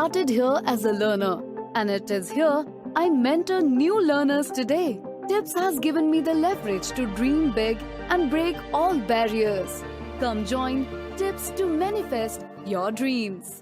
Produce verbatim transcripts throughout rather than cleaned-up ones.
started here as a learner, and it is here I mentor new learners today. Tips has given me the leverage to dream big and break all barriers. Come join Tips to manifest your dreams.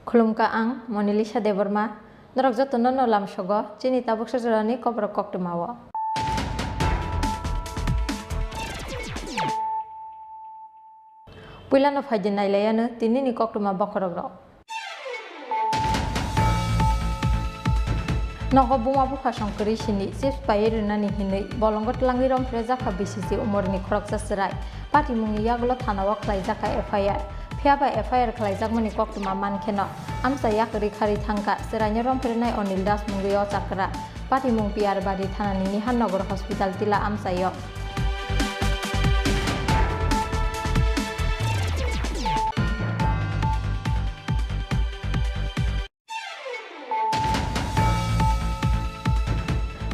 Khulumkha, ang Monilisa Debbarma. Norok jotono no lamsogo chini tabuk sajorani koborok koktwmao. Puilano phaidi nailaiano tinini koktwma bokhorokrok. Nogo buma bupha song kwrwi sini chips paiwi rwnani hinwi bolongo tlangwi romphre jakha bisi si umorni khoroksa chwrai. Patimungni yagulo thanao khlaijakha F I R. Phiyaba F I R khlaijakmani koktwma mankheno amchai yakarwi kharwi thangkha chwraino romphrenai Anil Das mungwi o chakra. Patimung P R Bari thanani Nihannagar Hospital tila amchaio.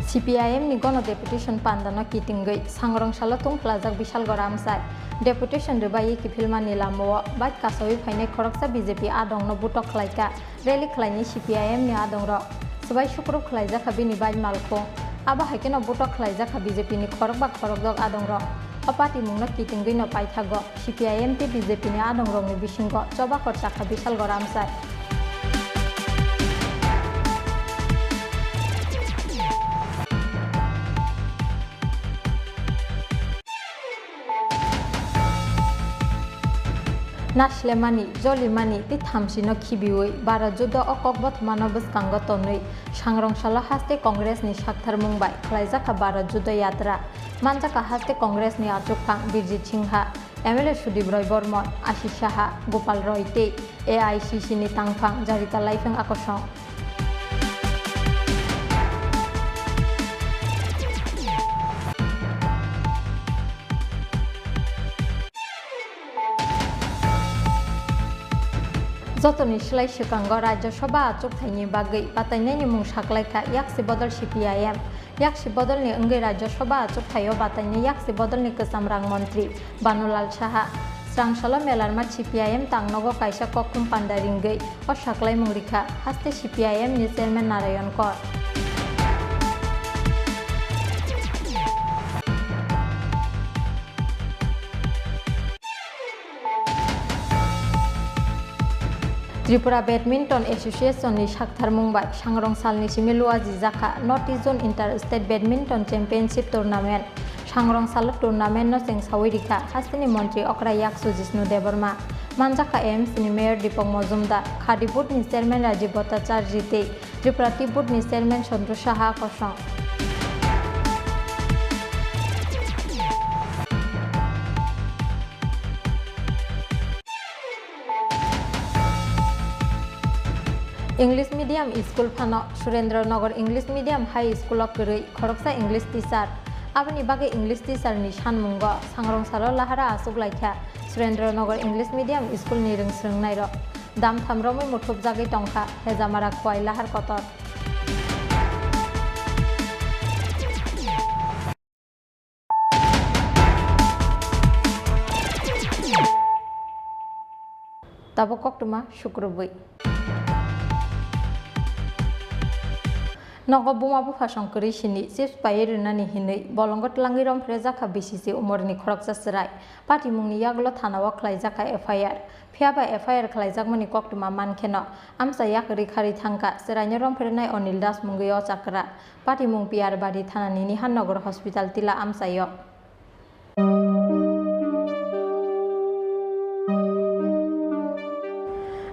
C P I M ni gono deputation pandano kitingwi Sangrong salo tungphlajak Bishalgarh amchai. Deputation rwbaiwi kiphilmani lamao bike kasawi phainai khoroksa B J P adongno butok khlaikha, rally khlainai C P I M ni adongrok. Swbai sukrup khlaijakha bini bike malkhung. Abo hai kheno butok khlaijakha B J P ni khorokba khorokdok adongrok. O patimungno kitingwino paithago. C P I M tei B J P ni adongrokni bisingo choba kor chakha Bishalgarh amchai. Naslemani, jolimani tei thamchino khibiwi Bharat Judo o kokbothomano bwskango tonwi Sangrong salo haste Congress ni saktharmung bai khlaijakha Bharat Judo Yatra. Manjakha haste Congress ni achukphang Birjit Singha, M L A Sudip Roy Bormon, Ashish Saha, Gopal Roy tei A I C C ni tangphang Jarita Laifeng Akosong. Jotoni slai swkango Rajya Sabha achukthai ni bagwi batainai ni mung saklaikha Yaksi Bodol C P I M. Yaksi bodolni wngwi Rajya Sabha achukthai-o batainai yaksi bodolni kwcham rang montri Bhanulal Saha. Srangsalo melarma C P I M tangnogo kaisa kokthum panda ringwi o saklaimung rikha haste C P I M ni chairman Narayan Kor. Tripura Badminton Association ni saktharmung bai Sangrong salni simi luajijakha North East Zone Inter State Badminton Championship Tournament. Sangrong salo tournament no chengsawi rikha hasteni montri okra Yaksu Jishnu Debbarma, manjakha A M C ni Mayor Deepak Majumdar, Khadi Board ni Chairman Rajiv Bhattacharjee tei Tripura Tea Board ni Chairman Santosh Saha kosong. English medium school phano Surendra Nagar English medium high school o kwrwi khoroksa English teacher. Aboni bagwi English teacher ni sanmungo Sangrong salo lahara achuk laikha Surendra Nagar English medium school ni rwng swrwngnairok. Damtham romwi muthupjagwi tongkha Hejamara Khowai Lahar Kotor. Tabuk koktwma sukrubwi. Nogo buma buphasong kwrwi sini chips paiwi rwnani hinwi bolongo twlangwi romphrejakha B C C umorni khoroksa chwrai. Patimungni yagulo thanao khlaijakha F I R. Phiyaba F I R khlaijakmani koktwma mankheno amchai yakarwi kharwi thangkha chwraino romphrenai Onil Das mungwi o chakra. Patimung Piyarbari thanani Nihannagar Hospital tila amchaio.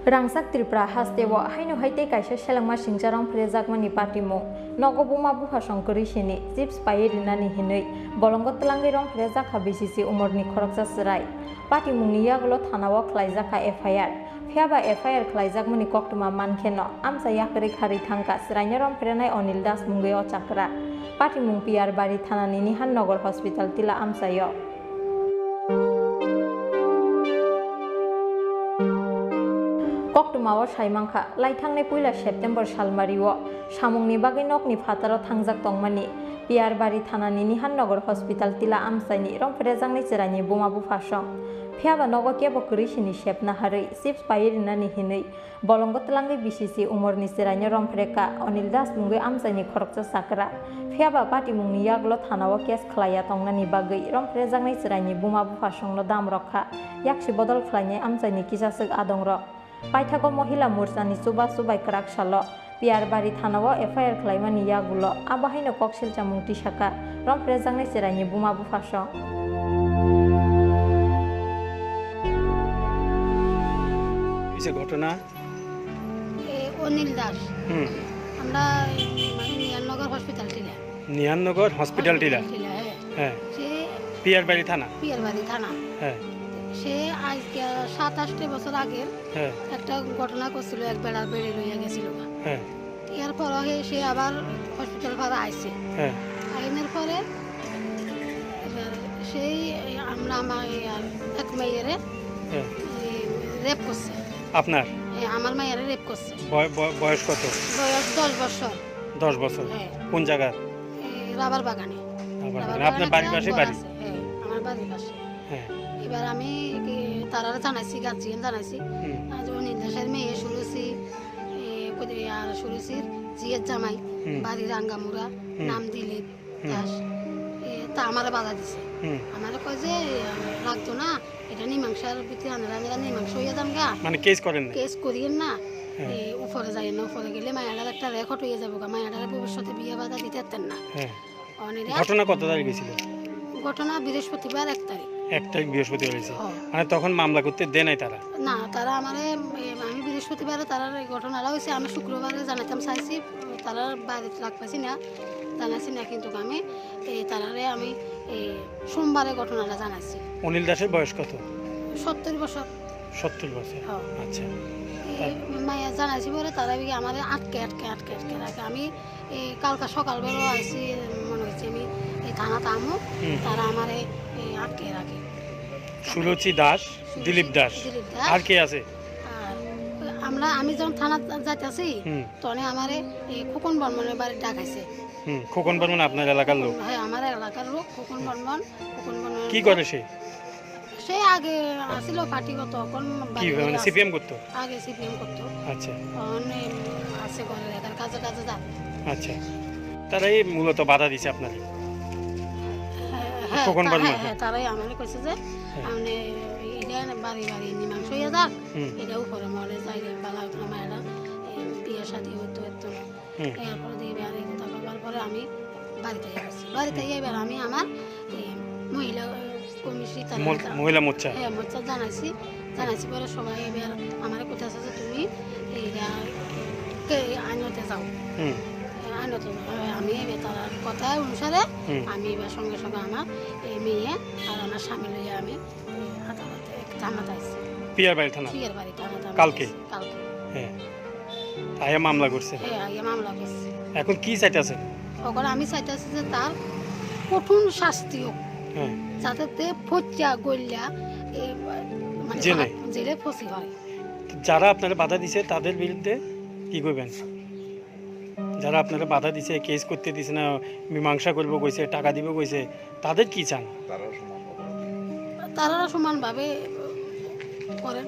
Rangchak Tripura hasteo haino hai tei kaisa selengma singcha romphrejakmani patimung. Nogo buma buphasong kwrwi sini chips paiwi rinani hinwi bolongo twlangwi romphrejakha B C C umorni khoroksa chwrai. Patimungni yagulo thanao khlaijakha F I R. Phiyaba F I R khlaijakmani koktwma mankheno amchai yakarwi kharwi thangkha chwraino romphrenai Onil Das mungwi o chakra. Patimung Piyarbari thanani Nihannagar Hospital tila amchaio. Koktwmao saimankha, laithangnai puila September salmario samungni bagwi nokni phataro thangjak tongmani Piyarbari thanani Nihannagar Hospital tila amchaini romphrejaknai chwraini buma buphasong. Phiyaba nogo kebo kwrwi sini sepna harwi chips paiwi rinani hinwi bolongo twlangwi B C C umorni chwraino romphrekha Onil Das mungwi amchaini khoroksa chakra. Phiyaba patimungni yagulo thanao case khlaiya tongnani bagwi romphrejaknai chwraini buma buphasongno dam rokha. Yaksi bodol khlainai amchaini kisaswk adongrok. Paithago Mohila Morchani chubachu bai kwrak salo Piyarbari thanao F I R khlaimani yagulo abo haino kok silchamung tisaka romphrejaknai chwraini buma buphasong. এই যে ঘটনা। এ, অনিল দাস। হুম। আমরা, মানে, নিয়াননগর হসপিটাল টিলা। নিয়াননগর হসপিটাল টিলা। হসপিটাল টিলা, হ্যাঁ। হ্যাঁ। সে পিয়ারবাড়ি থানা। পিয়ারবাড়ি থানা। হ্যাঁ। সে আজকে সাত আটটা বছর আগের হ্যাঁ। একটা ঘটনা করছিল, এক বেড়ার বেড়ে লইয়া গেছিল। হ্যাঁ। এরপর সে আবার হসপিটাল পাড়া আইছে। হ্যাঁ। আইনের পরে এবার সেই আমরা আমার এক মেয়েরে হ্যাঁ। রেপ করছে। আপনার? হ্যাঁ, আমার মেয়েরে রেপ করছে। বয়-, বয়-, বয়স কত? বয়স দশ বছর। দশ বছর? হ্যাঁ। কোন জায়গার? এই রাবার বাগানে। রাবার রাবার বাগানে। আপনার বাগানে বাড়ির একটা পাশে ঘর বাড়ি? আছে। হ্যাঁ, আমার বাড়ির পাশে। হ্যাঁ। এবার আমি কি তারারে জানাইছি, গার্জিয়ান জানাইছি। হুম। আজ অনিল দাসের মেয়ে শুনেছি, এ, কোথায় আর শুনেছি, জিয়ের জামাই, হুম। বাড়ি রাঙ্গামুড়া, হুম। নাম দিলীপ হুম। দাস। এ, তা আমারে বাধা দিছে। হুম। আমারে কয় যে, এ, রাখতো না, এটা মীমাংসার ভিতরে আনারা, আমরা মীমাংসা হইয়া যান গা। মানে কেস করেন না? কেস করিয়েন না। হ্যাঁ। এ, উপরে যাইয়েন না, উপরে গেলে মায়াটার একটা রেকর্ড হইয়া যাবো গা, মায়াটারে ভবিষ্যতে বিয়ে বাধা দিতে পারতেন না। হ্যাঁ। অনেরা ঘটনা কত তারিখ হয়েছিল? ঘটনা বৃহস্পতিবার এক তারিখ। এক তারিখ বৃহস্পতিবার হয়েছে। হ্যাঁ। মানে তখন মামলা করতে দেয় নাই তারা? না, তারা আমারে, এ, আমি বৃহস্পতিবারে তারার এই ঘটনাটা হয়েছে, আমি শুক্রবারে জানাতাম চাইছি, তারার বাড়িতে রাখ পাইছি না, জানাইছি না, কিন্তু আমি, এ, তারারে আমি, এ, সোমবারে ঘটনাটা জানাইছি। অনিল দাসের বয়স কত? সত্তর বছর। সত্তর বছর? হ্যাঁ। আচ্ছা। এ, তার- মায়া জানাইছি পরে তারা আমারে আটকে, আটকে, আটকে, আটকে রাখে। আমি এই কালকা সকালবেলা আইছি, মনে হচ্ছে আমি এই থানাত আমু, হুম। তারা আমারে এই আটকে রাখে। সুরুচি দাস, সুরুচি, দিলীপ দাস। দিলীপ দাস। আর কে আছে? আর আমরা, আমি যখন থানাত যাইতাছি, হুম। তখন আমারে এই খোকন বর্মনের বাড়ি ডাকাইছে। হুম, খোকন বর্মন আপনার এলাকার লোক? হ্যাঁ, আমার এলাকার লোক, খোকন হুম। বর্মন, খোকন বর্মন। কি করে সে? সে আগে আসিল পার্টিগত, এখন কি বাড়ি মানে আসে। সিপিএম করতো? আগে সিপিএম করতো। আচ্ছা। এখন এই আছে ঘরের এলাকার কাজে কাজে যায়। আচ্ছা। তারাই মূলত বাধা দিছে আপনারে? হ্যাঁ, খোকন তা-, বর্মা? হ্যাঁ, হ্যাঁ, তারাই আমারে কইছে যে, হ্যাঁ। আপনি এটা বাড়ি বাড়ি মীমাংসা হইয়া যাক, হুম। এটা উপরে মহলে যাইলে বালা হতো না, এরা, এই, বিয়ে শাদী হইতো, হইতো না। হুম। এরপরে দিয়ে এবার এই কথা বলার পরে আমি বাড়িতে গেছি। বাড়িতে হুম। গিয়ে এবার আমি আমার, এ, মহিলা কমিটি তারা মল-, তা-, মহিলা মোর্চা। হ্যাঁ, মোর্চা জানাইছি। জানাইছি পরে সবাই এবার আমার কথা আছে যে তুমি এইটা কে আইনতে যাও। হুম। এ, আইনতে যাও। আমি এবার তার কথা অনুসারে হুম। আমি এবার সঙ্গে সঙ্গে আমার এই মেয়ে আর আমার স্বামী লইয়া আমি আদালতে থানাতে আইছি। পিয়ারবাড়ি থানা? পিয়ারবাড়ি থানাতে আমি কালকে? আইছি, কালকে। হ্যাঁ। আয়া মামলা করছে? হ্যাঁ, আয়া মামলা করছে। এখন কি চাইতেছেন? এখন আমি চাইতেছি যে তার কঠোর শাস্তি হোক, হ্যাঁ। যাতে তে ফচ্চা গইল্লা, এ, মানে জেলে? তার জেলে ফসি হয়। যারা আপনারা বাধা দিছে তাদের বিরুদ্ধে কি করবেন? যারা আপনারা বাধা দিছে, কেস করতে দিছে না, মীমাংসা করবো কইছে, টাকা দিবো কইছে, তাদের কি চান? তারাও সমানভাবে করেন।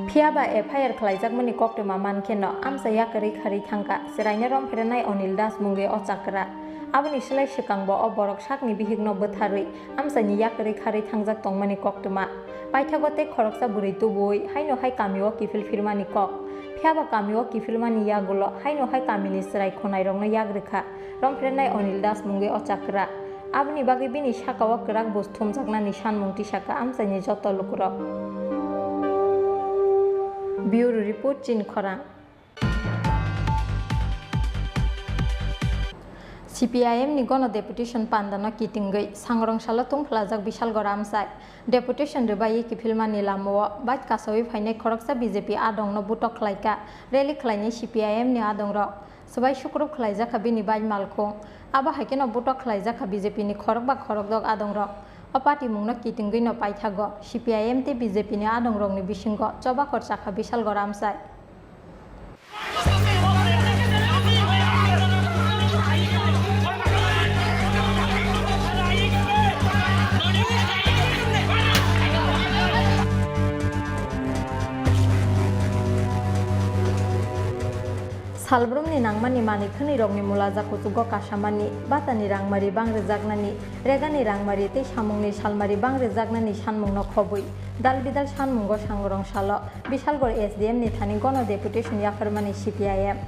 Phiya ba F I R khlaijakmani koktwma man kheno amsa yakarwi kharwi thangkha, chwraino romphrenai Anil Das mungwi o chakra. Aboni slai swkangbo o borok sakni bihikno bwtharwi amsaini yakarwi kharwi thangjak tongmani koktwma. Paithago tei khoroksa bwrwi tubui haino hai kamio kiphil phirmani kok. Phiya ba kamio kiphilmani yagulo haino hai kamini chwrai khonairokno yak rwkha romphrenai Anil Das mungwi o chakra. Aboni bagwi bini sakao kwrak buj thumjaknani sanmung tisakha amchaini joto lukurok. Bureau Report, Chini Khorang. C P I M ni Gono Deputation pandano kitingwi Sangrong salo tungphlajak Bishalgor amchai. Deputation rwbaiwi kiphilmani lamao bike kasawi phainai khoroksa B J P adongno butok khlaikha, rally khlainai C P I M ni adongrok. Swbai sukrub khlaijakha bini bike malkhung. Abo hai kheno butok khlaijakha B J P ni khorokba khorokdok adongrok. O patimungno kitingwino paithago C P I M tei B J P ni adongrokni bisingo choba khor chakha Bishalgor amchai. Salbrumni nangmani manwi khwnwirokni mulaja kuchugo kasamani, batani rangmari bang rwjaknani, regani rangmari tei samungni salmari bang rwjaknani sanmungno khobwi, dalbidal sanmungo Sangrong salo Bishalgor S D M ni thani gono deputation yapharmani C P I M.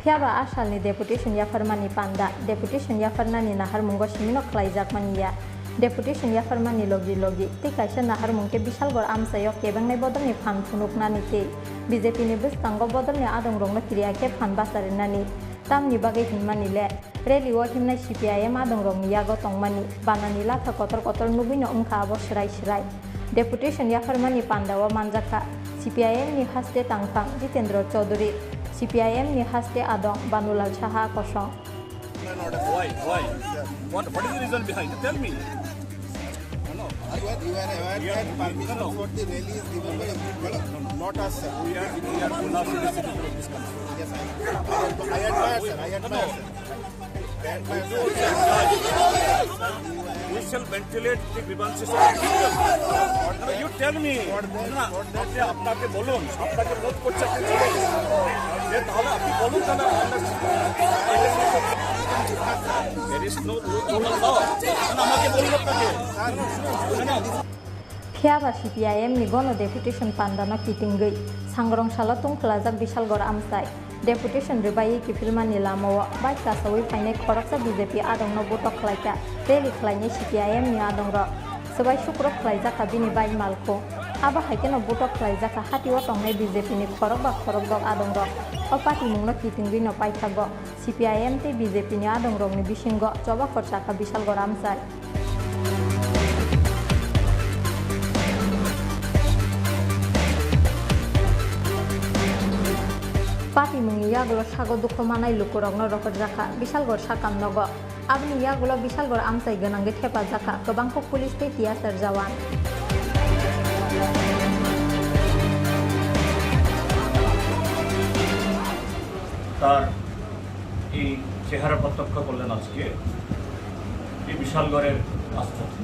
Phiya ba a salni deputation yapharmani panda, deputation yapharnani naharmungo simino khlaijakmani ya. Deputation yapharmani logi logi tei kaisa naharmung khe Bishalgor amchaio kebengnai bodolni phan phunuknani tei B J P ni bwskango bodolni adongrokno kiriya khe phan bacharinani. Tamni bagwi hinmani le, rally o himnai C P I M adongrokni yago tongmani banani latha kotor kotor nugwino wngkha abo swrai swrai. Deputation yapharmani pandao manjakha C P I M ni haste tangphang Jitendra Chaudhary, C P I M ni haste adong Banulal Saha kosong. Why? Why? What, what is the reason behind? Tell me. No, no. You are, you are aware that permission for the rally is given by the, no, no, not us, sir. We are, we are Yes, I, I admire, sir. I admire, sir. We shall ventilate the grievances of the people. No, no, you tell me. না, না, আপনি, আপনাকে বলুন, আপনাকে অনুরোধ করছি, আপনি বলুন। যে তাহলে আপনি বলুন, তাহলে আমরা There is no rule of law. না, আমাকে বলুন আপনাকে। না, না। Phiya ba C P I M ni gono deputation pandano kitingwi Sangrong salo tungphlajak Bishalgor amchai. Deputation rwbaiwi kiphilmani lamao bike kasawi phainai khoroksa B J P adongno butok khlaikha, rally khlainai C P I M ni adongrok. Swbai sukrub khlaijakha bini bike malkhung. Abo hai kheno butok khlaijakha hatio tongnai B J P ni khorokba khorokdok adongrok. O patimungno kitingwino paithago. C P I M tei B J P ni adongrokni bisingo choba khor chakha Bishalgor amchai. Patimungni yagulo sago dukhu manai lukurokno rohorjakha Bishalgor sakam nogo. Aboni yagulo Bishalgor amchai gwnangwi thepajakha kwbangkuk police tei tiyasar jawan. তার এই চেহারা প্রত্যক্ষ করলেন আজকে এই বিশালগড়ের আস্থাতে।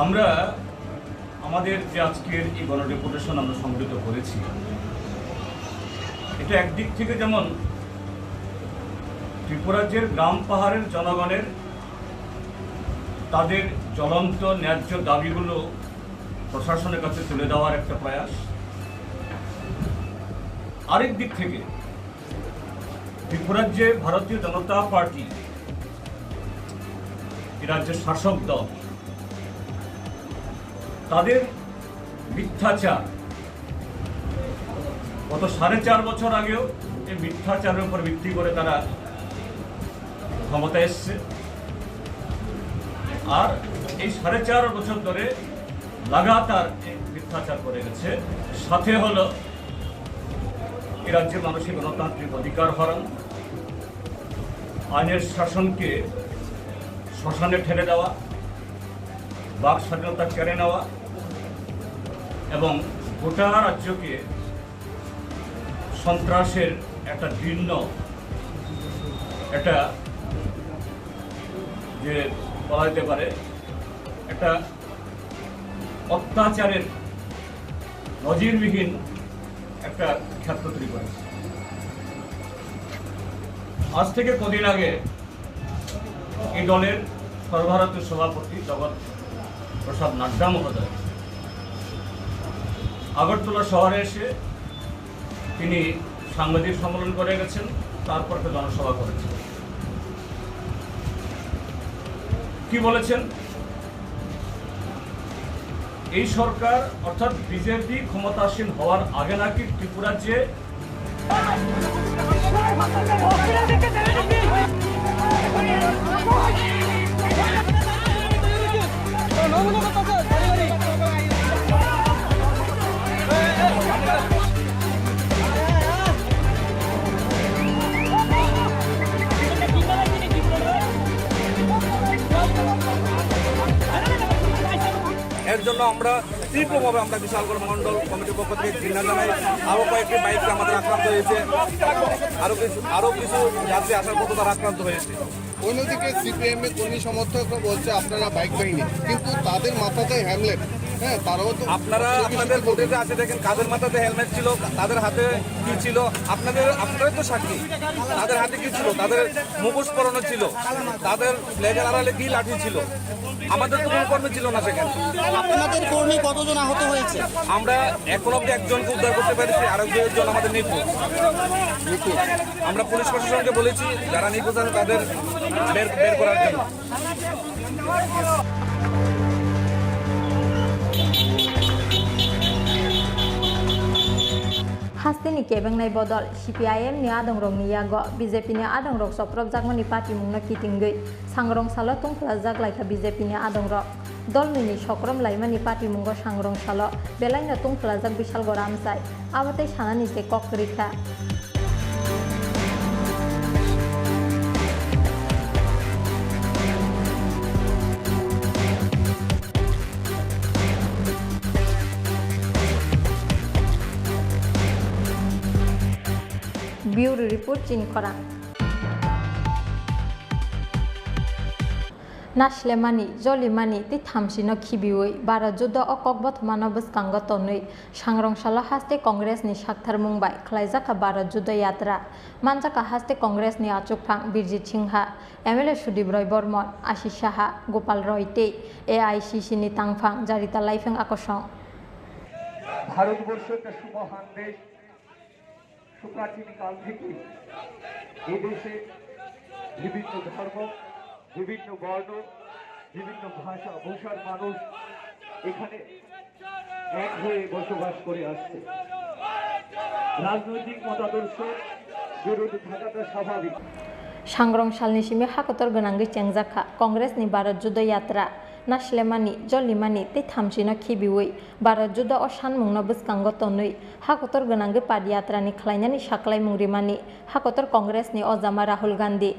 আমরা আমাদের যে আজকের এই গণডেপুটেশন আমরা সংগঠিত করেছি, এটা একদিক থেকে যেমন ত্রিপুরাজ্যের গ্রাম পাহাড়ের জনগণের তাদের জ্বলন্ত ন্যায্য দাবিগুলো প্রশাসনের কাছে তুলে দেওয়ার একটা প্রয়াস। আরেক দিক থেকে ত্রিপুরার যে ভারতীয় জনতা পার্টি, এই রাজ্যের শাসক দল, তাদের মিথ্যাচার, গত সাড়ে চার বছর আগেও এই মিথ্যাচারের উপর ভিত্তি করে তারা ক্ষমতায় এসছে। আর এই সাড়ে চার বছর ধরে লাগাতার এই মিথ্যাচার করে গেছে। সাথে হলো এই রাজ্যের মানুষের গণতান্ত্রিক অধিকার হরণ, আইনের শাসনকে শ্মশানে ঠেলে দেওয়া, বাক স্বাধীনতা কেড়ে নেওয়া এবং গোটা রাজ্যকে সন্ত্রাসের একটা দীর্ণ, একটা যে বলা যেতে পারে একটা অত্যাচারের নজিরবিহীন একটা ক্ষেত্র তৈরি করেছে। আজ থেকে কদিন আগে এই দলের সর্বভারতীয় সভাপতি জগৎ প্রসাদ নাড্ডা মহোদয় আগরতলা শহরে এসে তিনি সাংবাদিক সম্মেলন করে গেছেন, তারপর একটা জনসভা করেছেন। কি বলেছেন? এই সরকার অর্থাৎ বিজেপি ক্ষমতাসীন হওয়ার আগে নাকি ত্রিপুরার যে এর জন্য আমরা তীব্রভাবে আমরা বিশালগড় মণ্ডল কমিটির পক্ষ থেকে ঘৃণা জানাই। আরও কয়েকটি বাইক আমাদের আক্রান্ত হয়েছে, আরও কিছু, আরও কিছু যাত্রী আসার পথে তারা আক্রান্ত হয়েছে। অন্যদিকে সিপিআইএম এর কর্মী সমর্থকরা বলছে আপনারা বাইক বাহিনী, কিন্তু তাদের মাথাতে হেলমেট, হ্যাঁ, তারাও তো আপনারা আপনাদের ফুটেজে আছে, দেখেন কাদের মাথাতে হেলমেট ছিল, তাদের হাতে কি ছিল, আপনাদের, আপনারাই তো সাক্ষী। তাদের হাতে কি ছিল? তাদের মুখোশ পরানো ছিল, তাদের ফ্ল্যাগের আড়ালে কি লাঠি ছিল? আমাদের তো কোনো কর্মী ছিল না সেখানে। আপনাদের কর্মী কতজন আহত হয়েছে? আমরা এখন অব্দি একজনকে উদ্ধার করতে পেরেছি, আরো দুজন আমাদের নিখোঁজ। নিখোঁজ। আমরা পুলিশ প্রশাসনকে বলেছি, যারা নিখোঁজ আছে তাদের বের, বের করার জন্য। Hasteni kebengnai bodol, C P I M ni adongrokni yago B J P ni adongrok chopropjakmani patimungno kitingwi sangrong salo tungphlajak laikha B J P ni adongrok. Dolnwini sokrom laimani patimungo sangrong salo belaino tungphlajak Bishalgora amchai, abo tei sanani se kok kwrwikha. Bureau Report, Chini Khorang. Naslemani, jolimani tei thamsino khibiwi Bharat Judo o kokbothomano bwskango tonwi sangrong salo haste Congress ni saktharmung bai khlaijak kha Bharat Judo Yatra. Manjak kha haste Congress ni achukphang Birjit Singha, M L A Sudip Roy Bormon, Ashish Saha, Gopal Roy tei A I C C ni tangphang Jarita Laifeng Akosong. Bharatvarsha একটা সুমহান দেশ। সুপ্রাচীন কাল থেকে এই দেশে বিভিন্ন ধর্ম, বিভিন্ন বর্ণ, বিভিন্ন ভাষা ভাষার মানুষ এখানে এক হয়ে বসবাস করে আসছে। রাজনৈতিক মতাদর্শ বিরোধী থাকাটা স্বাভাবিক। Sangrong salni simi hakotor gwnangwi chengjak kha Congress ni Bharat Judo Yatra. Naslemani, jolimani tei thamsino khibiwi Bharat Judo o sanmungno bwskango tonwi hakotor gwnangwi Padyatrani khlainani saklaimung rimani hakotor Congressni ojama Rahul Gandhi.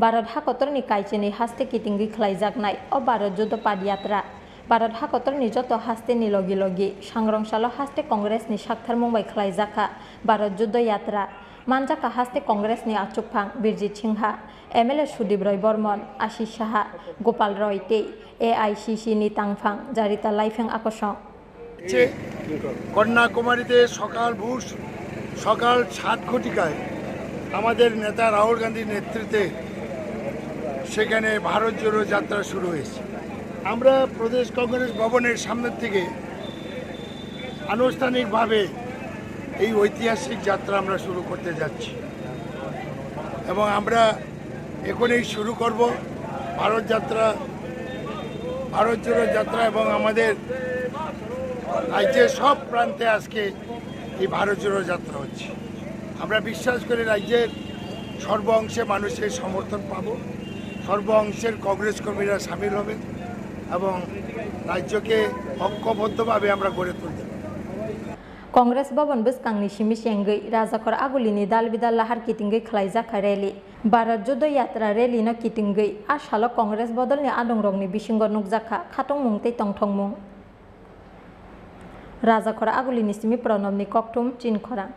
Bharat hakotorni kaichinwi haste kitingwi khlaijaknai o Bharat Judo Padyatra Bharat hakotorni joto hasteni logi logi sangrong salo haste Congressni saktharmung bai khlaijakha Bharat Judo Yatra. Manjakha haste Congressni achukphang Birjit Singha, M L A Sudip Roy Bormon, Ashish Saha, Gopal Roy tei A I C C ni tangphang Jarita Laifeng Akosong. হচ্ছে কন্যাকুমারীতে সকাল ভোর সকাল সাত ঘটিকায় আমাদের নেতা রাহুল গান্ধীর নেতৃত্বে সেখানে ভারত জোড়ো যাত্রা শুরু হয়েছে। আমরা প্রদেশ কংগ্রেস ভবনের সামনের থেকে আনুষ্ঠানিকভাবে এই ঐতিহাসিক যাত্রা আমরা শুরু করতে যাচ্ছি এবং আমরা এখনই শুরু করব ভারত যাত্রা, ভারত জোড়ো যাত্রা এবং আমাদের রাজ্যের সব প্রান্তে আজকে এই ভারত জোড়ো যাত্রা হচ্ছে। আমরা বিশ্বাস করি রাজ্যের সর্ব অংশে মানুষের সমর্থন পাব, সর্ব অংশের কংগ্রেস কর্মীরা সামিল হবেন এবং রাজ্যকে ঐক্যবদ্ধভাবে আমরা গড়ে তুলতে পারব। Congress Bhavan bwskangni simi chengwi Rajakhor Agulini dal bidal lahar kitingwi khlaijak kha rally. Bharat Jodo Yatra rally no kitingwi a salo Congress bodolni adongrokni bisingo nukjak kha khatungmung tei tongthokmung. Rajakhor Agulini simi Pranobni kokthum Chini Khorang.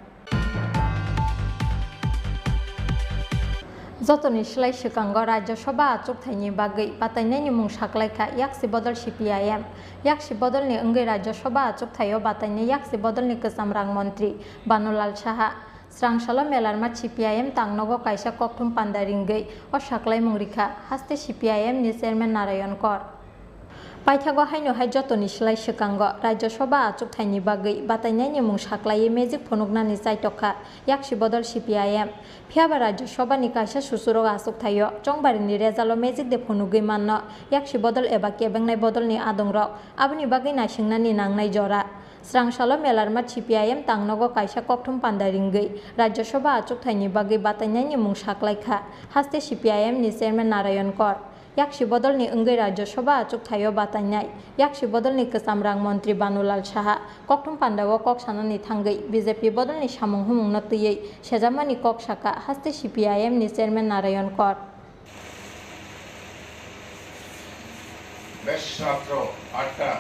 Jotoni slai swkango Rajya Sabha achukthai ni bagwi batainai ni mung saklai kha Yaksi Bodol C P I M. Yaksi Bodol ni wngwi Rajya Sabha achukthai o batainai Yaksi Bodol ni kwcham rang montri Banulal Saha. Srangsalo Melarma C P I M tangnogo kaisa kokthum panda ringwi o saklaimung rikha haste C P I M ni chairman Narayan Kor. Paithago haino hai jotoni slai swkango Rajya Sabha achukthai ni bagwi batainai ni mung saklaiwi magic phunuknani chaitok kha Yaksi Bodol C P I M. Phiyaba Rajya Sabha ni kaisa susurok achukthai o chongbari ni result o magic de phunugwi manno Yaksi Bodol eba kebengnai bodol ni adong rok, aboni bagwi naisingnani nangnai jora. Srangsalo Melarma C P I M tangnogo kaisa kokthum panda ringwi Rajya Sabha achukthai ni bagwi batainai ni mung saklai kha haste C P I M ni chairman Narayan Kor. Yaksi Bodol ni wngwi Rajya Sabha achukthai o batainai Yaksi Bodol ni kwcham rang montri Banulal Saha kokthum panda o kok sanani thangwi B J P bodol ni samung humung no twiwi sejamani kok saka haste C P I M ni chairman Narayan Kor. বেশ রাত্র আটটা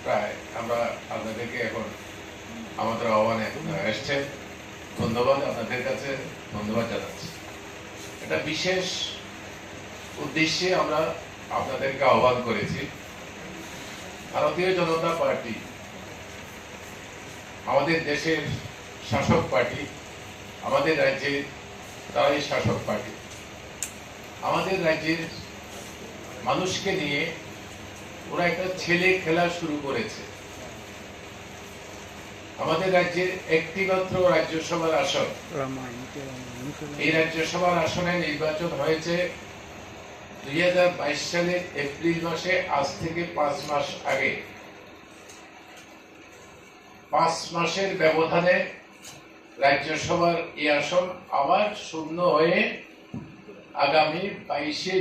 প্রায় আমরা আপনাদেরকে এখন আমাদের আহ্বানে আপনারা এসছেন। ধন্যবাদ আপনাদের কাছে, ধন্যবাদ জানাচ্ছি। একটা বিশেষ উদ্দেশ্যে আমরা আপনাদেরকে আহ্বান করেছি। ভারতীয় জনতা পার্টি আমাদের দেশের শাসক পার্টি, আমাদের রাজ্যে তারাই শাসক পার্টি। আমাদের রাজ্যের মানুষকে নিয়ে ওরা একটা ছেলে খেলা শুরু করেছে। আমাদের রাজ্যের একটি মাত্র রাজ্যসভার আসন, এই রাজ্যসভার আসনে নির্বাচন হয়েছে দুই হাজার বাইশ সালের এপ্রিল মাসে, আজ থেকে পাঁচ মাস আগে। পাঁচ মাসের ব্যবধানে রাজ্যসভার এই আসন আবার শূন্য হয়ে আগামী বাইশে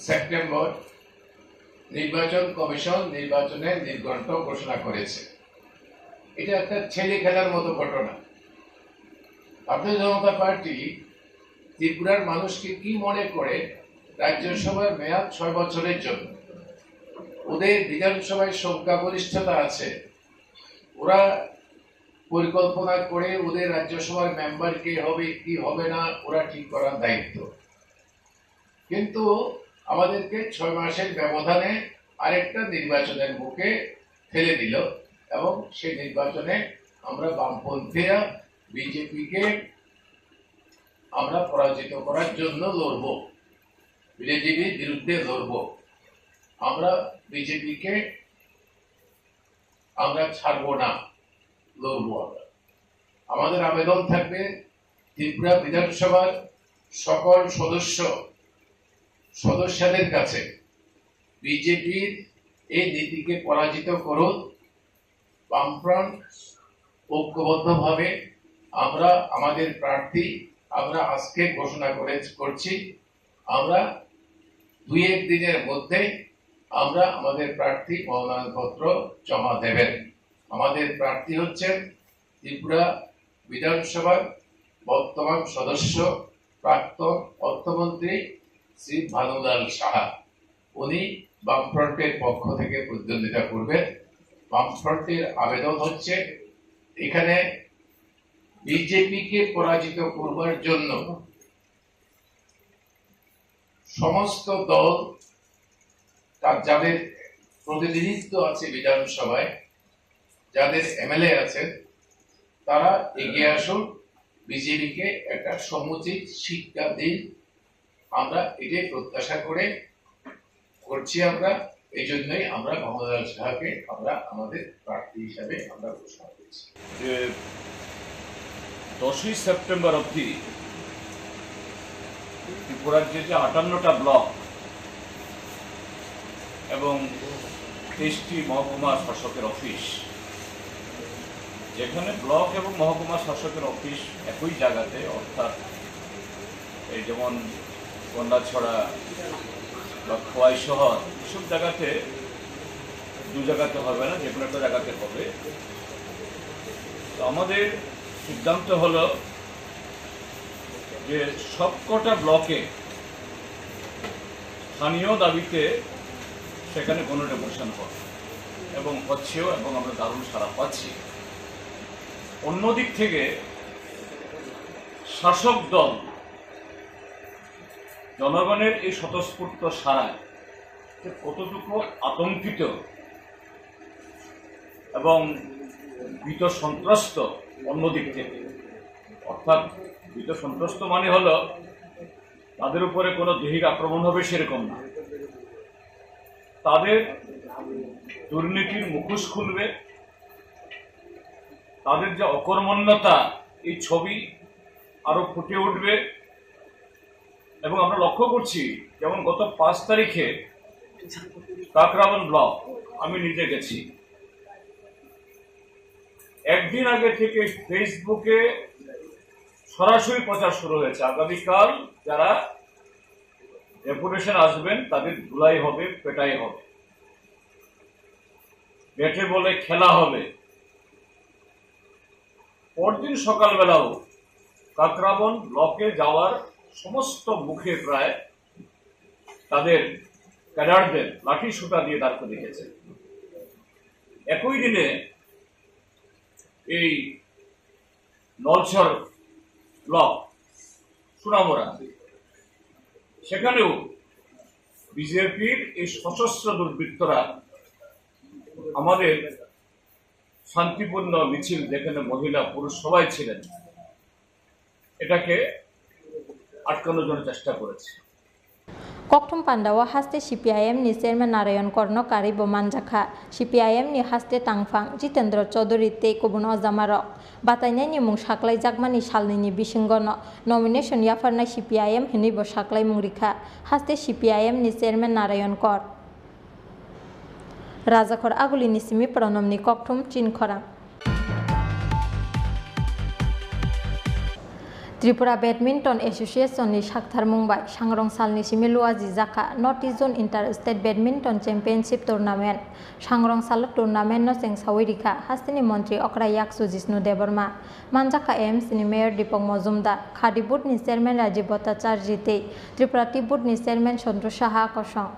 সেপ্টেম্বর নির্বাচন কমিশন নির্বাচনের নির্ঘণ্ট ঘোষণা করেছে। এটা একটা ছেলে খেলার মতো ঘটনা। ভারতীয় জনতা পার্টি ত্রিপুরার মানুষকে কি মনে করে রাজ্যসভার মেয়াদ ছয় বছরের জন্য, ওদের বিধানসভায় সংখ্যাগরিষ্ঠতা আছে, ওরা পরিকল্পনা করে ওদের রাজ্যসভার মেম্বার কে হবে কি হবে না ওরা ঠিক করার দায়িত্ব। কিন্তু আমাদেরকে ছয় মাসের ব্যবধানে আরেকটা নির্বাচনের মুখে ঠেলে দিল এবং সেই নির্বাচনে আমরা বামপন্থীরা বিজেপিকে আমরা পরাজিত করার জন্য লড়ব, বিজেপির বিরুদ্ধে লড়ব। আমরা বিজেপিকে আমরা ছাড়বো না, লড়বো আমরা। আমাদের আবেদন থাকবে ত্রিপুরা বিধানসভার সকল সদস্য সদস্যদের কাছে বিজেপির এই নীতিকে পরাজিত করুন। বামফ্রন্ট ঐক্যবদ্ধভাবে আমরা আমাদের প্রার্থী আমরা আজকে ঘোষণা করে করছি। আমরা দুই এক দিনের মধ্যেই আমরা আমাদের প্রার্থী মনোনয়নপত্র জমা দেবেন। আমাদের প্রার্থী হচ্ছেন ত্রিপুরা বিধানসভার বর্তমান সদস্য, প্রাক্তন অর্থমন্ত্রী শ্রী ভানুলাল সাহা। উনি বামফ্রন্টের পক্ষ থেকে প্রতিদ্বন্দ্বিতা করবেন। বামফ্রন্টের আবেদন হচ্ছে এখানে বিজেপিকে পরাজিত করবার জন্য সমস্ত দল তার যাদের প্রতিনিধিত্ব আছে বিধানসভায়, যাদের এমএলএ আছেন, তারা এগিয়ে আসুন, বিজেপিকে একটা সমুচিত শিক্ষা দিন। আমরা এটাই প্রত্যাশা করে করছি আমরা, এই জন্যই আমরা মোহাম্মদ আল শাহকে আমরা আমাদের প্রার্থী হিসাবে আমরা ঘোষণা করেছি। যে দশই সেপ্টেম্বর অবধি ত্রিপুরার যে যে আটান্নটা ব্লক এবং তেইশটি মহকুমা শাসকের অফিস, যেখানে ব্লক এবং মহকুমা শাসকের অফিস একই জায়গাতে, অর্থাৎ এই যেমন গন্ডাছড়া বা খোয়াই শহর, এসব জায়গাতে দু জায়গাতে হবে না, যে কোনো একটা জায়গাতে হবে। তো আমাদের সিদ্ধান্ত হলো যে সবকটা ব্লকে স্থানীয় দাবিতে সেখানে গণডেপুটেশন হবে এবং হচ্ছেও, এবং আমরা দারুণ সাড়া পাচ্ছি। অন্যদিক থেকে শাসক দল জনগণের এই স্বতঃস্ফূর্ত সাড়ায় যে কতটুকু আতঙ্কিত এবং ভীত সন্ত্রস্ত অন্যদিক থেকে, অর্থাৎ ভীত সন্ত্রস্ত মানে হলো তাদের উপরে কোনো দৈহিক আক্রমণ হবে সেরকম না, তাদের দুর্নীতির মুখোশ খুলবে, তাদের যে অকর্মণ্যতা, এই ছবি আরো ফুটে উঠবে। এবং আমরা লক্ষ্য করছি, যেমন গত পাঁচ তারিখে কাকরাবন ব্লক, আমি নিজে গেছি, একদিন আগে থেকে ফেসবুকে সরাসরি প্রচার শুরু হয়েছে, আগামীকাল যারা ডেপুটেশন আসবেন তাদের ধুলাই হবে, পেটাই হবে, ব্যাটে বলে খেলা হবে। পরদিন সকালবেলাও কাকরাবন ব্লকে যাওয়ার সমস্ত মুখে প্রায় তাদের ক্যাডারদের লাঠি সোটা দিয়ে দাঁড় করিয়ে রেখেছে। একই দিনে এই নলছর ব্লক সোনামুড়া, সেখানেও বিজেপির এই সশস্ত্র দুর্বৃত্তরা আমাদের শান্তিপূর্ণ মিছিল, যেখানে মহিলা পুরুষ সবাই ছিলেন, এটাকে আটকানোর জন্য চেষ্টা করেছে। Kokthum pandao haste C P I M ni chairman Narayan Korno karwi bo manjakha. C P I M ni haste tangphang Jitendra Chaudhary tei kubun ojamarok batainaini mung saklaijakmani salnwini bisingono nomination yapharnai C P I M hinwi bo saklaimung rikha haste C P I M ni chairman Narayan Kor. Rajakhor Agulini simi Pronomni kokthum chin khorang. Tripura Badminton Association ni saktharmung bai sangrong salni simi luaji jakha North East Zone Inter State Badminton Championship Tournament. Sangrong salo tournament no chengsawi rikha hasteni montri okra yaksu Jishnu Debbarma, manjakha A M C ni mayor Deepak Majumdar, Khadi board ni chairman Rajiv Bhattacharjee tei Tripura Tea board ni chairman Santosh Saha kosong.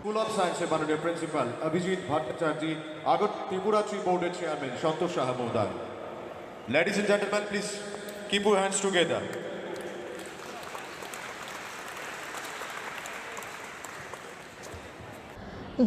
School of Science এর মাননীয় প্রিন্সিপাল অভিজিৎ ভট্টাচার্য, আগত ত্রিপুরা টি বোর্ডের চেয়ারম্যান সন্তোষ সাহা মহোদয়। Ladies and gentlemen, please keep your hands together.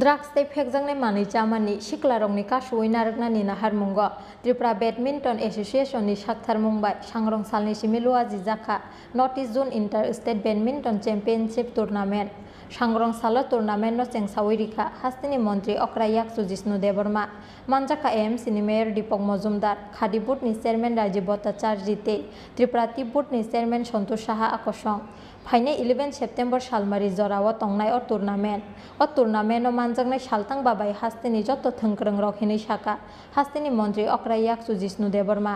Drugs tei phekjaknai manwi chamani siklarokni kasuwi narwknani naharmungo Tripura Badminton Association ni saktharmung bai sangrong salni simi luaji jakha North East Zone Inter State Badminton Championship Tournament. Sangrong salo tournament no chengsawi rikha hasteni montri okra yaksu Jishnu Debbarma, manjakha A M C ni mayor Deepak Majumdar, Khadi board ni chairman Rajiv Bhattacharjee tei Tripura Tea board ni chairman Santosh Saha akosong. Phainai eleven September salmari jorao tongnai o tournament. O tournament o manjaknai saltang babai hasteni joto thwngkwrwng rok hinwi sakha hasteni montri okra yaksu Jishnu Debbarma.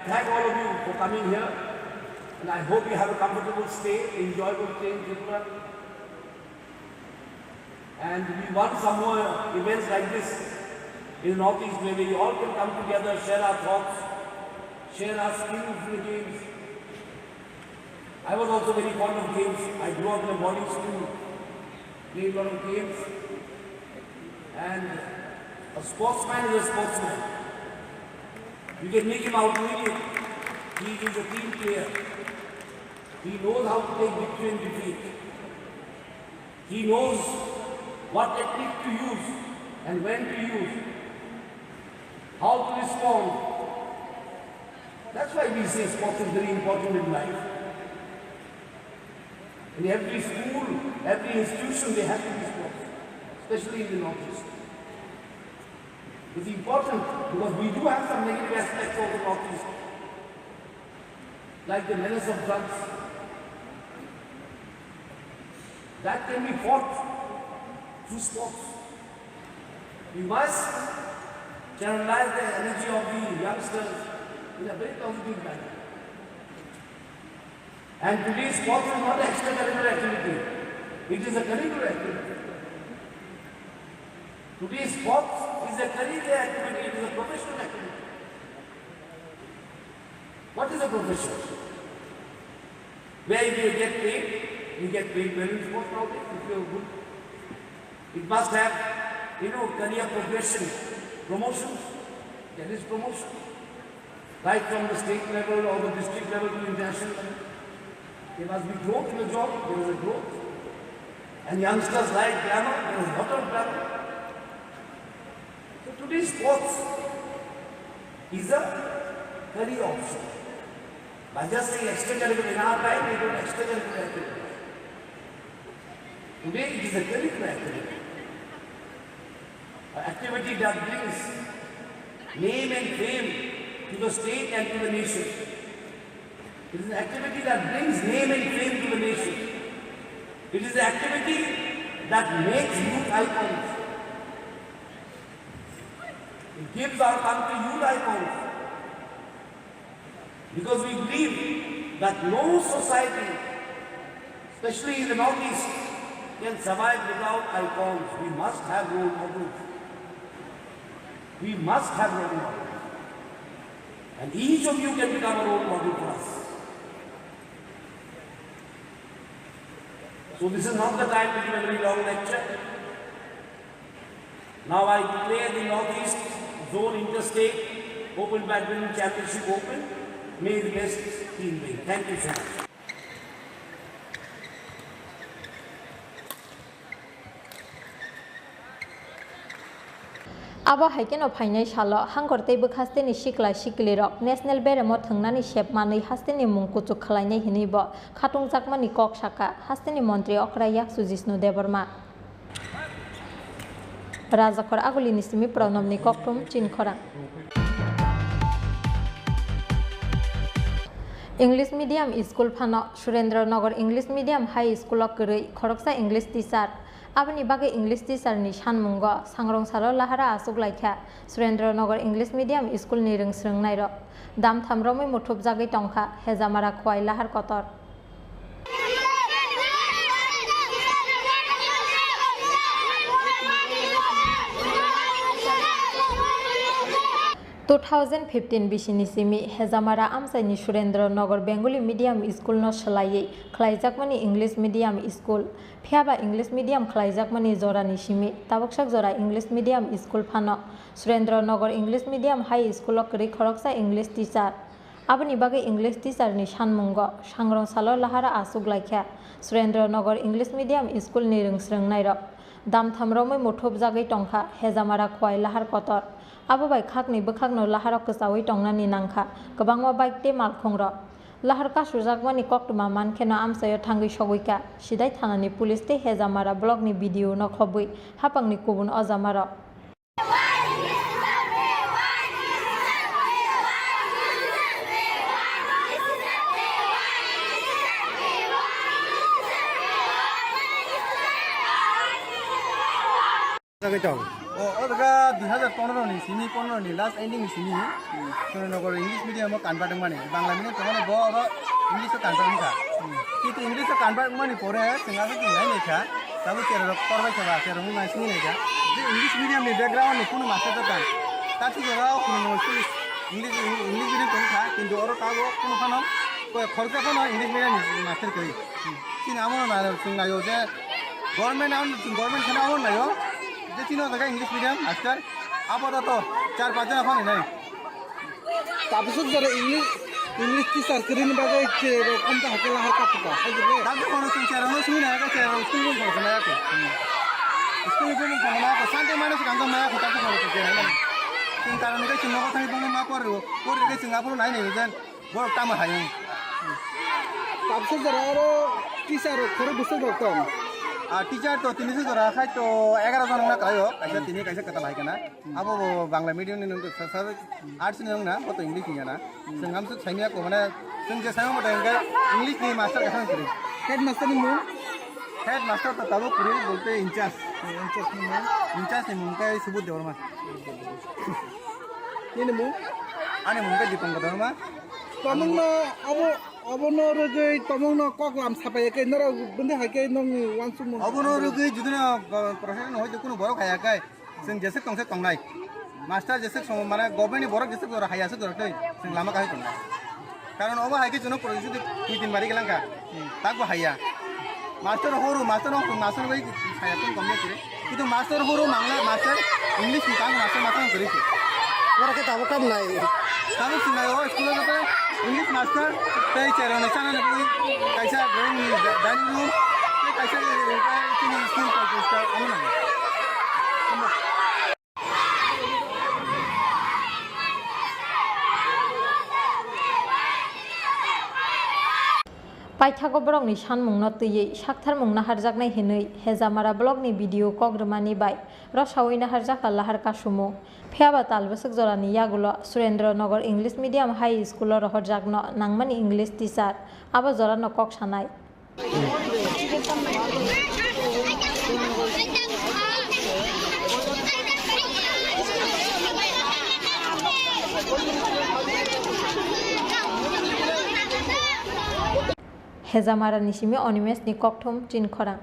Thank all of you for coming here, and I hope you have a comfortable stay, enjoyable stay in Tripura. And we want some more events like this in the Northeast, where we all can come together, share our thoughts, share our skills in the games. I was also very fond of games. I grew up in a boarding school, played a lot of games. And a sportsman is a sportsman. You can make him out winning. He is a team player. He knows how to take victory and defeat. He knows what technique to use and when to use, how to respond. That's why we say sports is very important in life. In every school, every institution, they have to be sports, especially in the Northeast. It's important because we do have some negative aspects of the Northeast, like the menace of drugs. That can be fought through sports. We must channelize the energy of the youngsters in a very positive manner. And today's sports is not an extracurricular activity. It is a curricular activity. Today's sports is a career activity. It is a professional activity. What is a profession? Where if you get paid, you get paid well in sports nowadays if you are good. It must have You know, career progression, promotion, there is promotion. Right from the state level or the district level to international level. There must be growth in the job, there is a growth. And youngsters like glamour, there is a lot of glamour. So today's sports is a career option. By just saying extracurricular in our time, we don't extracurricular activities. Today it is a curricular activity. An activity that brings name and fame to the state and to the nation. It is an activity that brings name and fame to the nation. It is an activity that makes youth icons. It gives our country youth icons. Because we believe that no society, especially in the Northeast, can survive without icons. We must have role models. We must have role models. And each of you can become a role model for us. So this is not the time to give a very long lecture. Now I declare the Northeast Zone Interstate Open Badminton Championship open. May the best team win. Thank you so much. Abo hai kheno phainai salo Hangkhor tei bwkhasteni sikla siklirok National Beremo thwngnani sep manwi hasteni mung kuchuk khlainai hinwi bo khatungjakmani kok sakha hasteni montri okra Yaksu Jishnu Debbarma. Rajakhor Agulini simi Pranobni kokthum Chinkhorang. English medium school phano Surendra Nagar English medium high school o kwrwi khoroksa English teacher. Aboni bagwi English teacher ni sanmungo sangrong salo lahara achuk laikha Surendra Nagar English medium school ni rwng swrwngnairok. Damtham romwi muthupjagwi tongkha Hejamara Khowai lahar kotor. Two thousand fifteen bisini simi Hejamara amchaini Surendra Nagar Bengali medium school no swlaiwi khlaijakmani English medium school. Phiyaba English medium khlaijakmani jorani simi tabuksak jora English medium school phano Surendra Nagar English medium high school o kwrwi khoroksa English teacher. Aboni bagwi English teacher ni sanmungo sangrong salo lahara achuk laikha Surendra Nagar English medium school ni rwng swrwngnairok. Damtham romwi muthupjagwi tongkha Hejamara Khowai lahar kotor. Abo bai khakni bwkhakno laharok kwchaui tongnani nangkha kwbangma bike tei malkhungrok. Lahar kasujakmani koktwma mankheno amchaio thangwi sogwikha Sidai thanani police tei Hejamara blockni B D O no khobwi hapangni kubun ojamarok. Jagwi tong. O, o jaga dui hajar pondro ni simi, pondro ni last ending ni simi, Surendra Nagar English medium o convert wngmani, Bangla medium tongmani bo oro English o convert wngkha. Kintu English o convert wngmani pore chwng aswk chwng nai naikha, tabuk chera rok torbai kha ba, chera rok nai sini naikha. Je English medium ni background ni kunu master ta tang. Ta thik jora o kunu English, English, English medium tong kha, kintu oro tabuk kunu phano koi khoroksa phano English medium ni master kwrwi. Chini amo na chwng naio je government am, government kheno amo naio je chini o jaga English medium master apato to char panch jona phano nai. Tabuk jora English, English teacher kwrwini bagwi chwng rok kom ta hakhe lahar kha phuka. Hai jile. Dak kono chwng chwng no sini nai ka chwng school room kono nai ka. School room kono nai ka Sunday mane se kanjong nai ka ta kono chwng nai. Chwng karon ke chwng no thani bangma por ro. Por ke chwng aphuru nai nai jen. Borok tamo hai wng. Tabsa jora oro teacher rok khorok bwswk rok tong? Ah, teacher to tini se jora khai to egaroh jon wngna kwlaio. Kaisa tini kaisa kwtal hai kana. Abo bo Bangla medium ni nung sa, sa, arts ni wngna, bo to English ni yana. Chwng amsuk saimya ko mane chwng je saimya mata hingke English ni master kaisa kwrwi. Headmaster ni mung? Headmaster to tabuk kwrwi bolte in charge. In charge ni mung? In charge ni mung khe Subodh Debbarma. Nini mung? Ani mung khe Dipankar Debbarma. Tomongno abo, abono rwgwi tomongno kok lam sapai khe norok bwndwi hai khe nongni uansukmung. Obono rwgwi judino, uh, procession hoito kuno borok hai khe chwng jeswk tongse tongnai. Master jeswk song mane government ni borok jeswk jora hai aswk jora tei chwng lama kahai tongnai. Karon obo hai khe chwngno procession dui tin bari gelangkha. Takbo haiya. Master horo, master no, master bai saya pun komne kire. Itu master horo mangla, master English ni kang master master kire. Ora ke tabo kam nai. Tabo sinai o school o English master, tei cherone sana ne pui kaisa drawing ni dining room, tei kaisa ini school kaisa amo nang. Paithago borokni sanmungno twiwi saktharmung naharjaknai hinwi Hejamara blockni B D O kok rwmani bai rosaui naharjakha lahar kasumung. Phiyaba tal bwswk jorani yagulo Surendra Nagar English Medium High School-o rohorjakno nangmani English teacher abo jorano kok sanai. Hejamara ni simi Animesh ni kokthum chinkhorang.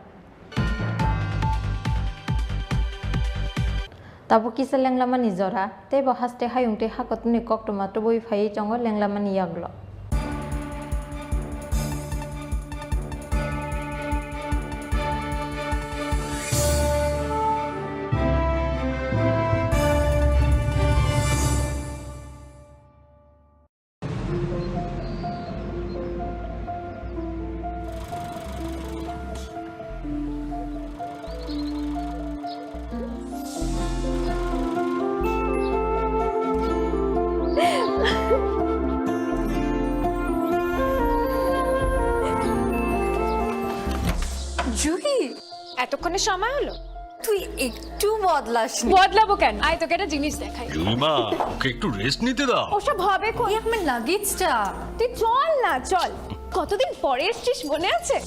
Tabuk kisa lenglamani jora, tei bo haste hayung tei hakotuni koktwma tubui phaiwi tongo lenglamani yagulo. Juhi, এতক্ষণে সময় হলো? তুই একটু বদলাস নি। বদলাবো কেন? আয়, তোকে একটা জিনিস দেখাই। জুলিমা, ওকে একটু রেস্ট নিতে দাও। ওসব হবে কই? এই আমার লাগেজটা। তুই চল না, চল। কতদিন পরে এসছিস, মনে আছে?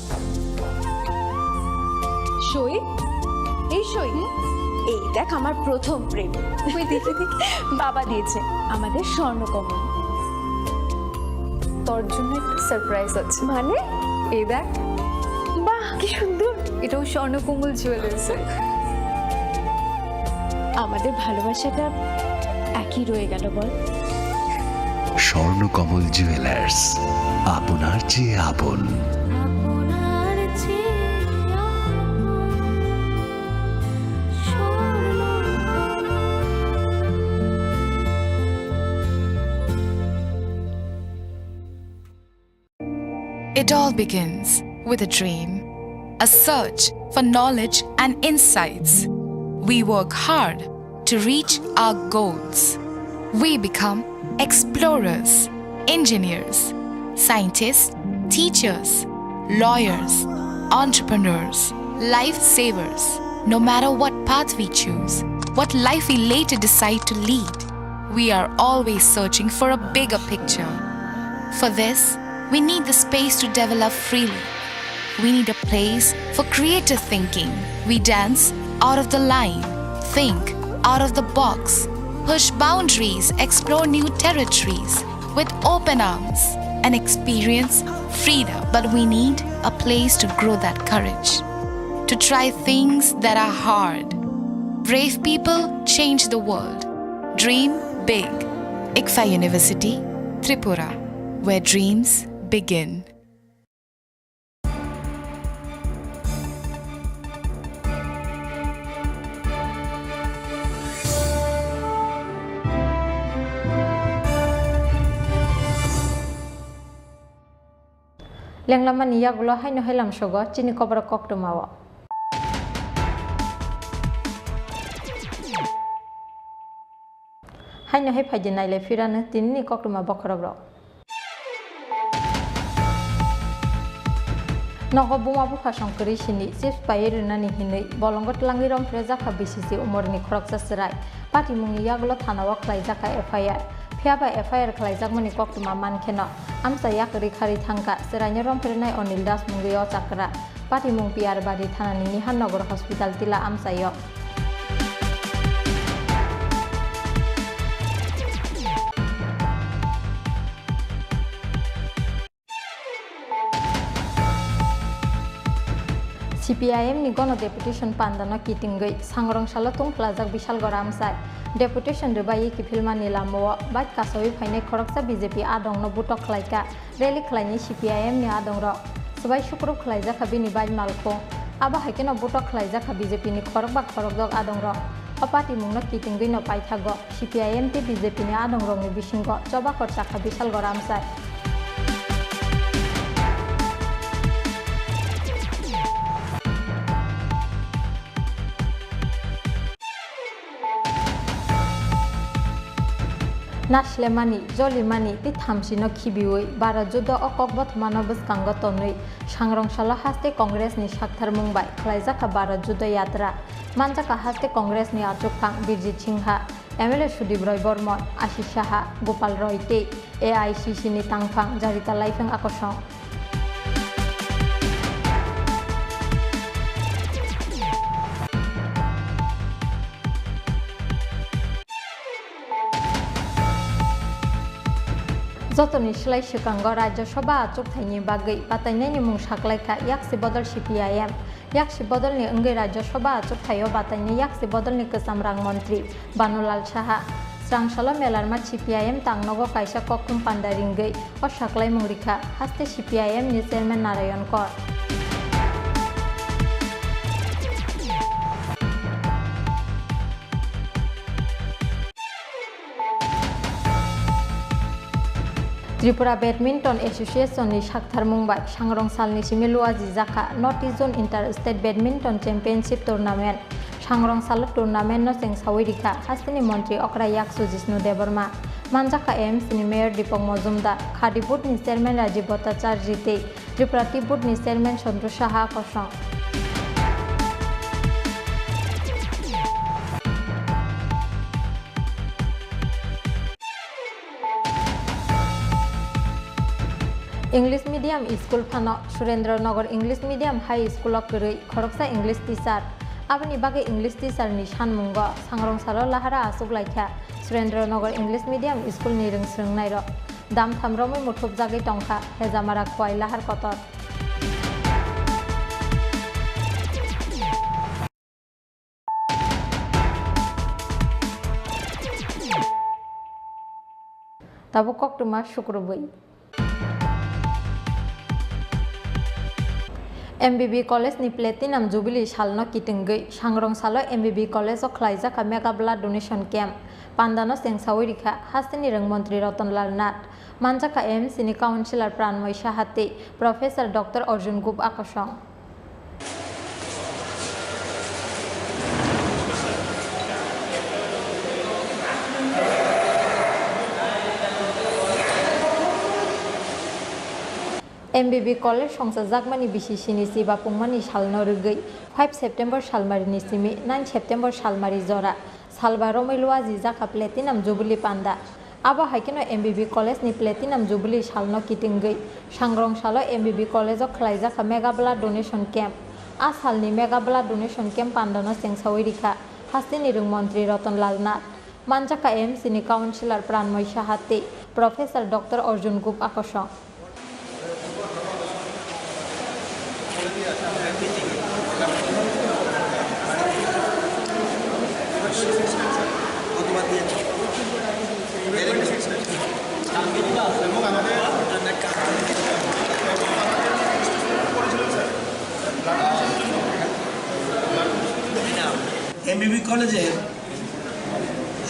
সই, এই সই। এই দেখ, আমার প্রথম প্রেম। ওই দেখি, দেখি। বাবা দিয়েছে আমাদের স্বর্ণকমল। তোর জন্য একটা সারপ্রাইজ আছে। মানে? এই দেখ। বাহ, কি সুন্দর। এটাও স্বর্ণকমল জুয়েলার্স। আমাদের ভালোবাসাটা একই রয়ে গেল, বল? স্বর্ণকমল জুয়েলার্স, আপনার চেয়ে আপন। It all begins with a dream, a search for knowledge and insights. We work hard to reach our goals. We become explorers, engineers, scientists, teachers, lawyers, entrepreneurs, lifesavers. No matter what path we choose, what life we later decide to lead, we are always searching for a bigger picture. For this, we need the space to develop freely. We need a place for creative thinking. We dance out of the line, think out of the box, push boundaries, explore new territories with open arms, and experience freedom. But we need a place to grow that courage, to try things that are hard. Brave people change the world. Dream big. ICFAI University, Tripura, where dreams begin. Lenglamani yagulo haino hailam sogo chini koborok koktwmao. Haino hai phaidi nailai phirano tinini koktwma bokhorokrok. Nogo buma bupha song kwrwi sini chips paiwi rwnani hinwi bolongo twlangwi romphre jakha bisi si umorni khoroksa chwrai. Patimungni yagulo thanao khlaijakha F I R. Phiyaba F I R khlaijakmani koktwma mankheno amchai yakarwi kharwi thangkha chwraino romphrenai Anil Das mungwi o chakra. Patimung P R Bari thanani Nihannagar Hospital tila amchaio. C P I M ni gono deputation pandano kitingwi sangrong salo tungphlajak Bishalgora amchai. Deputation rwbaiwi kiphilmani lamao bike kasawi phainai khoroksa B J P adongno butok khlaikha. Rally khlainai C P I M ni adongrok. Bai sukrub khlaijak kha bini bai malkhung. Abo hai kheno butok khlaijak kha B J P ni khorokba khorokdok adongrok. O party mungno kitingwi no paithago. C P I M tei B J P ni adongrokni bisingo choba khor chakha Bishalgarh amchai. Naslemani, jolimani tei thamsino khibiwi Bharat Judo o kokbothomano bwskango tonwi sangrong salo haste Congress ni saktharmung bai khlaijak kha Bharat Judo Yatra. Manjak kha haste Congress ni achukphang Birjit Singha, M L A Sudip Roy Bormon, Ashish Saha, Gopal Roy tei A I C C ni tangphang Jarita Laifeng Akosong. Jotoni slai swkango Rajya Sabha achukthai ni bagwi batainai ni mung saklaikha Yaksi Bodol C P I M. Yaksi Bodol ni wngwi Rajya Sabha achukthai o batainai Yaksi Bodol ni kwcham rang montri Banulal Saha. Srangsalo melarma C P I M tangnogo kaisa kokthum panda ringwi o saklaimung rikha, haste C P I M ni chairman Narayan Kor. Tripura Badminton Association ni saktharmung bai sangrong salni simi luajijakha North East Zone Inter State Badminton Championship Tournament. Sangrong salo tournament no chengsawi rikha hasteni montri okra Yaksu Jishnu Debbarma. Manjakha A M C ni Mayor Deepak Majumdar, Khadi Board ni Chairman Rajiv Bhattacharjee tei Tripura Tea Board ni Chairman Santosh Saha kosong. English medium school phano Surendra Nagar English medium high school o kwrwi khoroksa English teacher. Aboni bagwi English teacher ni sanmungo sangrong salo lahara achuk laikha Surendra Nagar English medium school ni rwng swrwngnairok. Damtham romwi muthupjagwi tongkha Hejamara Khowai lahar kotor. Tabuk koktwma sukrubwi. M B B College ni Platinum Jubilee salno kitwngwi sangrong salo M B B College o khlaijak kha Mega Blood Donation Camp. Pandano chengsawi rikha hasteni rwng montri Ratan Lal Nath. Manjakha A M C ni Councillor Pranmoy Saha tei Professor Doctor Arjun Gup akosong. M B B College songchajakmani bisi sini chiba pungmani salno rwgwi five September salmarini simi nine September salmari jora salba romwi luajijakha Platinum Jubilee Panda. Abo hai kheno M B B College ni Platinum Jubilee salno kitingwi sangrong salo M B B College o khlaijakha Mega Blood Donation Camp. A salni Mega Blood Donation Camp pandano chengsawi rikha hasteni rwng montri Ratan Lal Nath, manjakha A M C ni Councillor Pranmoy Saha tei Professor Doctor Arjun Gup akosong. এমবিবি কলেজের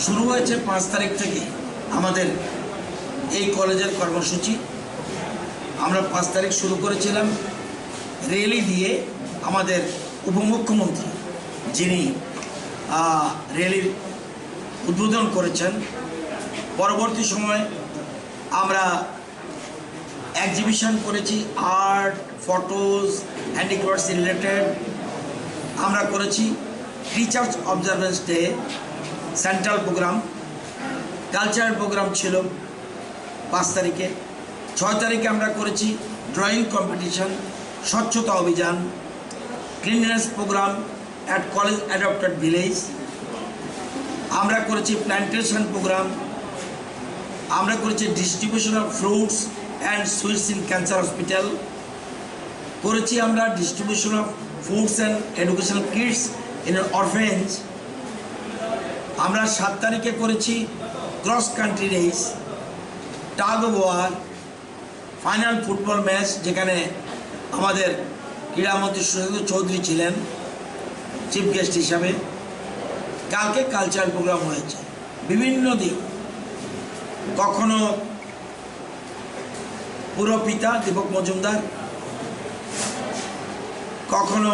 শুরু হয়েছে পাঁচ তারিখ থেকে আমাদের এই কলেজের কর্মসূচি। আমরা পাঁচ তারিখ শুরু করেছিলাম র‍্যালি দিয়ে। আমাদের উপমুখ্যমন্ত্রী যিনি, আহ, র‍্যালির উদ্বোধন করেছেন, পরবর্তী সময় আমরা এক্সিবিশন করেছি, আর্ট, ফটোজ, হ্যান্ডিক্রাফটস রিলেটেড। আমরা করেছি teachers observance day, central programme, cultural programme ছিল পাঁচ তারিখে। ছয় তারিখে আমরা করেছি ড্রয়িং কম্পিটিশন, স্বচ্ছতা অভিযান, cleanliness programme, at College Adopted Village। আমরা করেছি প্ল্যান্টেশন প্রোগ্রাম, আমরা করেছি distribution of fruits and sweets in cancer hospital, করেছি আমরা distribution of fruits and educational kits in an orphanage। আমরা সাত তারিখে করেছি cross country race, tug of war, final football match, যেখানে আমাদের ক্রীড়ামন্ত্রী সুশান্ত চৌধুরী ছিলেন চিফ গেস্ট হিসাবে। কালকে কালচারাল প্রোগ্রাম হয়েছে বিভিন্ন দিক, কখনো পুরপিতা দীপক মজুমদার, কখনো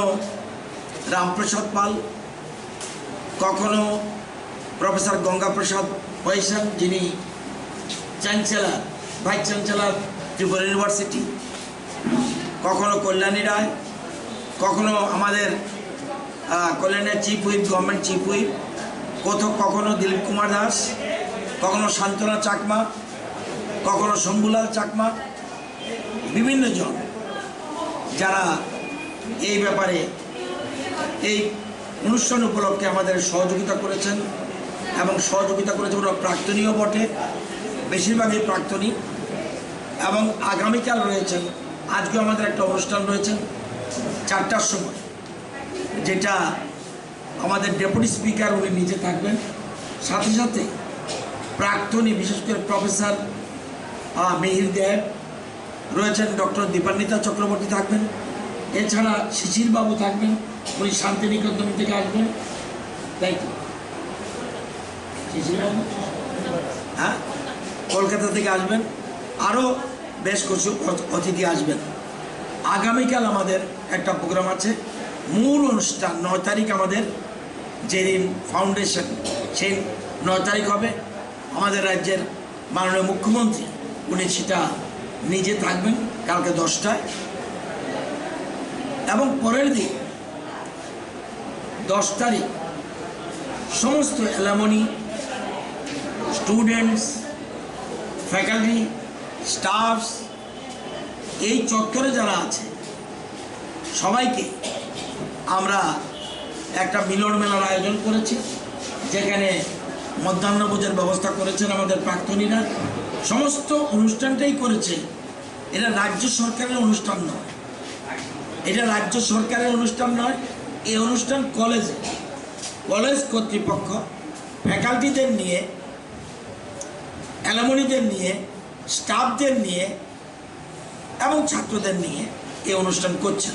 রামপ্রসাদ পাল, কখনো প্রফেসর গঙ্গাপ্রসাদ পৈশান, যিনি চ্যান্সেলর, ভাইস চ্যান্সেলর ত্রিপুরা ইউনিভার্সিটি, কখনো কল্যাণী রায়, কখনো আমাদের আহ, কল্যাণের chief whip, government chief whip, কত কখনো দিলীপ কুমার দাস, কখনো সান্ত্বনা চাকমা, কখনো শম্ভুলাল চাকমা, বিভিন্ন জন যারা এই ব্যাপারে, এই অনুষ্ঠান উপলক্ষে আমাদের সহযোগিতা করেছেন এবং সহযোগিতা করেছেন, ওরা প্রাক্তনীও বটে, বেশিরভাগই প্রাক্তনী। এবং আগামীকাল রয়েছেন, আজকে আমাদের একটা অনুষ্ঠান রয়েছে চারটার সময়, যেটা আমাদের ডেপুটি স্পিকার উনি নিজে থাকবেন, সাথে সাথে প্রাক্তনী, বিশেষ করে প্রফেসর আহ, মিহির দেব রয়েছেন, ডক্টর দীপান্বিতা চক্রবর্তী থাকবেন, এছাড়া শিশির বাবু থাকবেন, উনি শান্তিনিকেতন থেকে আসবেন। Thank you. শিশির বাবু, হ্যাঁ, কলকাতা থেকে আসবেন, আরও বেশ কিছু অ- অতিথি আসবেন। আগামীকাল আমাদের একটা প্রোগ্রাম আছে, মূল অনুষ্ঠান নয় তারিখ আমাদের, যেদিন ফাউন্ডেশন, সেই নয় তারিখ হবে। আমাদের রাজ্যের মাননীয় মুখ্যমন্ত্রী, উনি সেটা নিজে থাকবেন কালকে দশটায়। এবং পরের দিন দশ তারিখ সমস্ত অ্যালামনি, স্টুডেন্টস, ফ্যাকাল্টি, স্টাফস, এই চত্বরে যারা আছে সবাইকে আমরা একটা মিলন মেলার আয়োজন করেছি, যেখানে মধ্যাহ্নভোজের ব্যবস্থা করেছেন আমাদের প্রাক্তনীরা। সমস্ত অনুষ্ঠানটাই করেছে, এটা রাজ্য সরকারের অনুষ্ঠান নয়, এটা রাজ্য সরকারের অনুষ্ঠান নয়। এই অনুষ্ঠান কলেজে, কলেজ কর্তৃপক্ষ ফ্যাকাল্টিদের নিয়ে, অ্যালামনিদের নিয়ে, স্টাফদের নিয়ে এবং ছাত্রদের নিয়ে এই অনুষ্ঠান করছেন।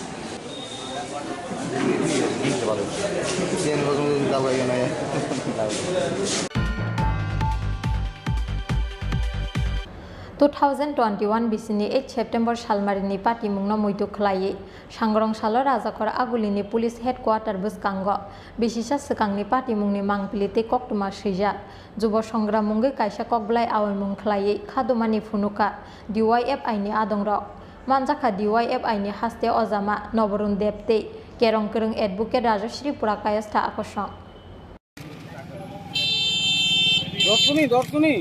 Two thousand twenty-one bisini eight September salmarini patimungno muitu khlaiwi Sangrong salo Rajakhor Agulini Police Headquarter bwskango bisisa swkangni patimungni mangpili tei koktwma swijak Jubo Songram mungwi kaisa kokblai awaimung khlaiwi khadumani phunukha D Y F I ni adongrok. Manjakha D Y F I ni haste ojama Noborun Deb tei kerong kwrwng Advocate Rajasri Pura kayastha akosong. Dorshoni, dorshoni.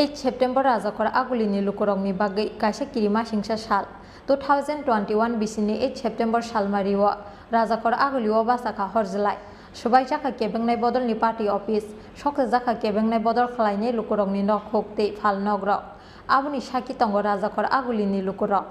Eight September Rajakhor Agulini lukurokni bagwi kaisa kirimasingsa sal. Two thousand twenty-one bisini eight September salmario Rajakhor Agulio bachakha horjlai. Swbaijakha kebengnai bodolni party office, soksajakha kebengnai bodol khlainai lukurokni nok huk tei phalnokrok. Aboni sakhi tongo Rajakhor Agulini lukurok.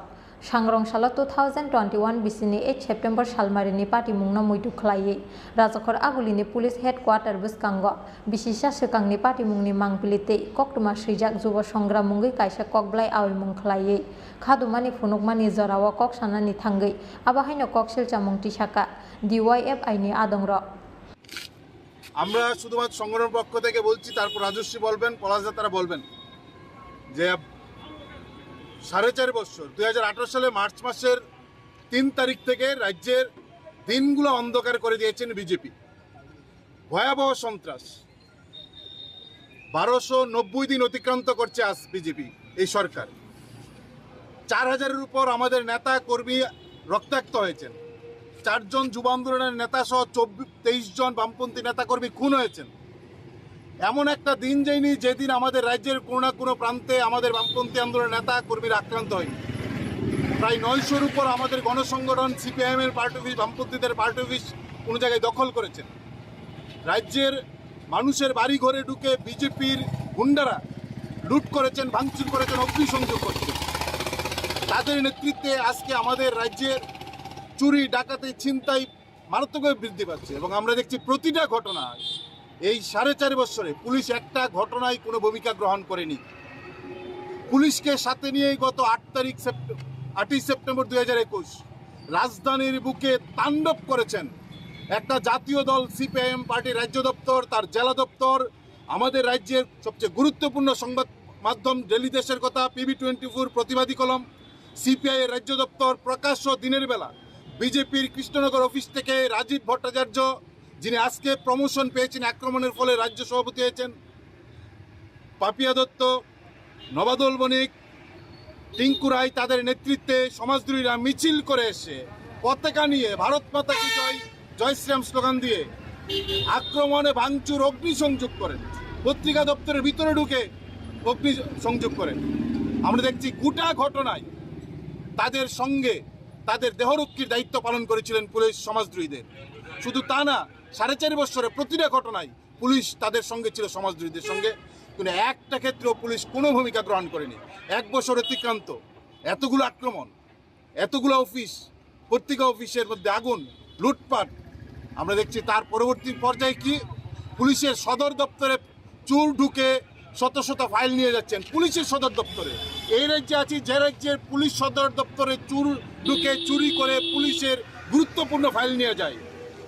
Sangrong salo two thousand twenty-one bisini eight September salmarini patimungno muitu khlaiwi Rajakhor Agulini Police Headquarter bwskango bisisa swkangni patimungni mangpili tei koktwma swijak Jubo Songram mungwi kaisa kokblai awaimung khlaiwi khadumani phunukmani jorao kok sanani thangwi abo haino kok silchamung tisaka D Y F I ni adongrok. আমরা শুধুমাত্র সংগঠন পক্ষ থেকে বলছি, তারপর রাজশ্রী বলবেন, পলাশদা তারা বলবেন যে সাড়ে চার বছর, দুই হাজার আঠারো সালে মার্চ মাসের তিন তারিখ থেকে রাজ্যের দিনগুলো অন্ধকার করে দিয়েছেন বিজেপি। ভয়াবহ সন্ত্রাস, বারোশো নব্বই দিন অতিক্রান্ত করছে আজ বিজেপি এই সরকার। চার হাজারের উপর আমাদের নেতা কর্মী রক্তাক্ত হয়েছেন। চারজন যুব আন্দোলনের নেতা সহ চব্বিশ, তেইশ জন বামপন্থী নেতাকর্মী খুন হয়েছেন। এমন একটা দিন যায়নি যেদিন আমাদের রাজ্যের কোনো না কোনো প্রান্তে আমাদের বামপন্থী আন্দোলনের নেতা কর্মীরা আক্রান্ত হয়নি। প্রায় নয়শোর উপর আমাদের গণসংগঠন সিপিআইএম এর পার্টি অফিস, বামপন্থীদের পার্টি অফিস কোনো জায়গায় দখল করেছেন। রাজ্যের মানুষের বাড়ি ঘরে ঢুকে বিজেপির গুন্ডারা লুট করেছেন, ভাঙচুর করেছেন, অগ্নিসংযোগ করছেন। তাদের নেতৃত্বে আজকে আমাদের রাজ্যের চুরি, ডাকাতি, ছিনতাই মারাত্মকভাবে বৃদ্ধি পাচ্ছে এবং আমরা দেখছি প্রতিটা ঘটনা এই সাড়ে চার বছরে পুলিশ একটা ঘটনায় কোনো ভূমিকা গ্রহণ করেনি। পুলিশকে সাথে নিয়েই গত আট তারিখ সেপ্টে- আটই সেপ্টেম্বর দুই হাজার একুশ রাজধানীর বুকে তাণ্ডব করেছেন একটা জাতীয় দল সিপিআইএম পার্টির রাজ্য দপ্তর, তার জেলা দপ্তর, আমাদের রাজ্যের সবচেয়ে গুরুত্বপূর্ণ সংবাদ মাধ্যম ডেইলি দেশের কথা, পিবি টোয়েন্টি ফোর, প্রতিবাদী কলম, সিপিআই এর রাজ্য দপ্তর প্রকাশ্য দিনের বেলা বিজেপির কৃষ্ণনগর অফিস থেকে রাজীব ভট্টাচার্য, যিনি আজকে প্রমোশন পেয়েছেন, আক্রমণের ফলে রাজ্য সভাপতি হয়েছেন, পাপিয়া দত্ত, নবাদল বণিক, টিঙ্কু রায়, তাদের নেতৃত্বে সমাজদ্রোহীরা মিছিল করে এসে পতাকা নিয়ে ভারত মাতা কি জয়, জয় শ্রীরাম স্লোগান দিয়ে আক্রমণে ভাঙচুর, অগ্নিসংযোগ করেন, পত্রিকা দপ্তরের ভিতরে ঢুকে অগ্নি সংযোগ করেন। আমরা দেখছি গোটা ঘটনায় তাদের সঙ্গে তাদের দেহরক্ষীর দায়িত্ব পালন করেছিলেন পুলিশ সমাজদ্রোহীদের। শুধু তা না, সাড়ে চার বছরে প্রতিটা ঘটনায় পুলিশ তাদের সঙ্গে ছিল, সমাজদ্রোহীদের সঙ্গে। কিন্তু একটা ক্ষেত্রেও পুলিশ কোনো ভূমিকা গ্রহণ করেনি। এক বছর অতিক্রান্ত, এতগুলো আক্রমণ, এতগুলো অফিস, পত্রিকা অফিসের মধ্যে আগুন, লুটপাট। আমরা দেখছি তার পরবর্তী পর্যায়ে কি, পুলিশের সদর দপ্তরে চোর ঢুকে শত শত ফাইল নিয়ে যাচ্ছেন পুলিশের সদর দপ্তরে। এই রাজ্যে আছি, যে রাজ্যের পুলিশ সদর দপ্তরে চোর ঢুকে চুরি করে পুলিশের গুরুত্বপূর্ণ ফাইল নিয়ে যায়।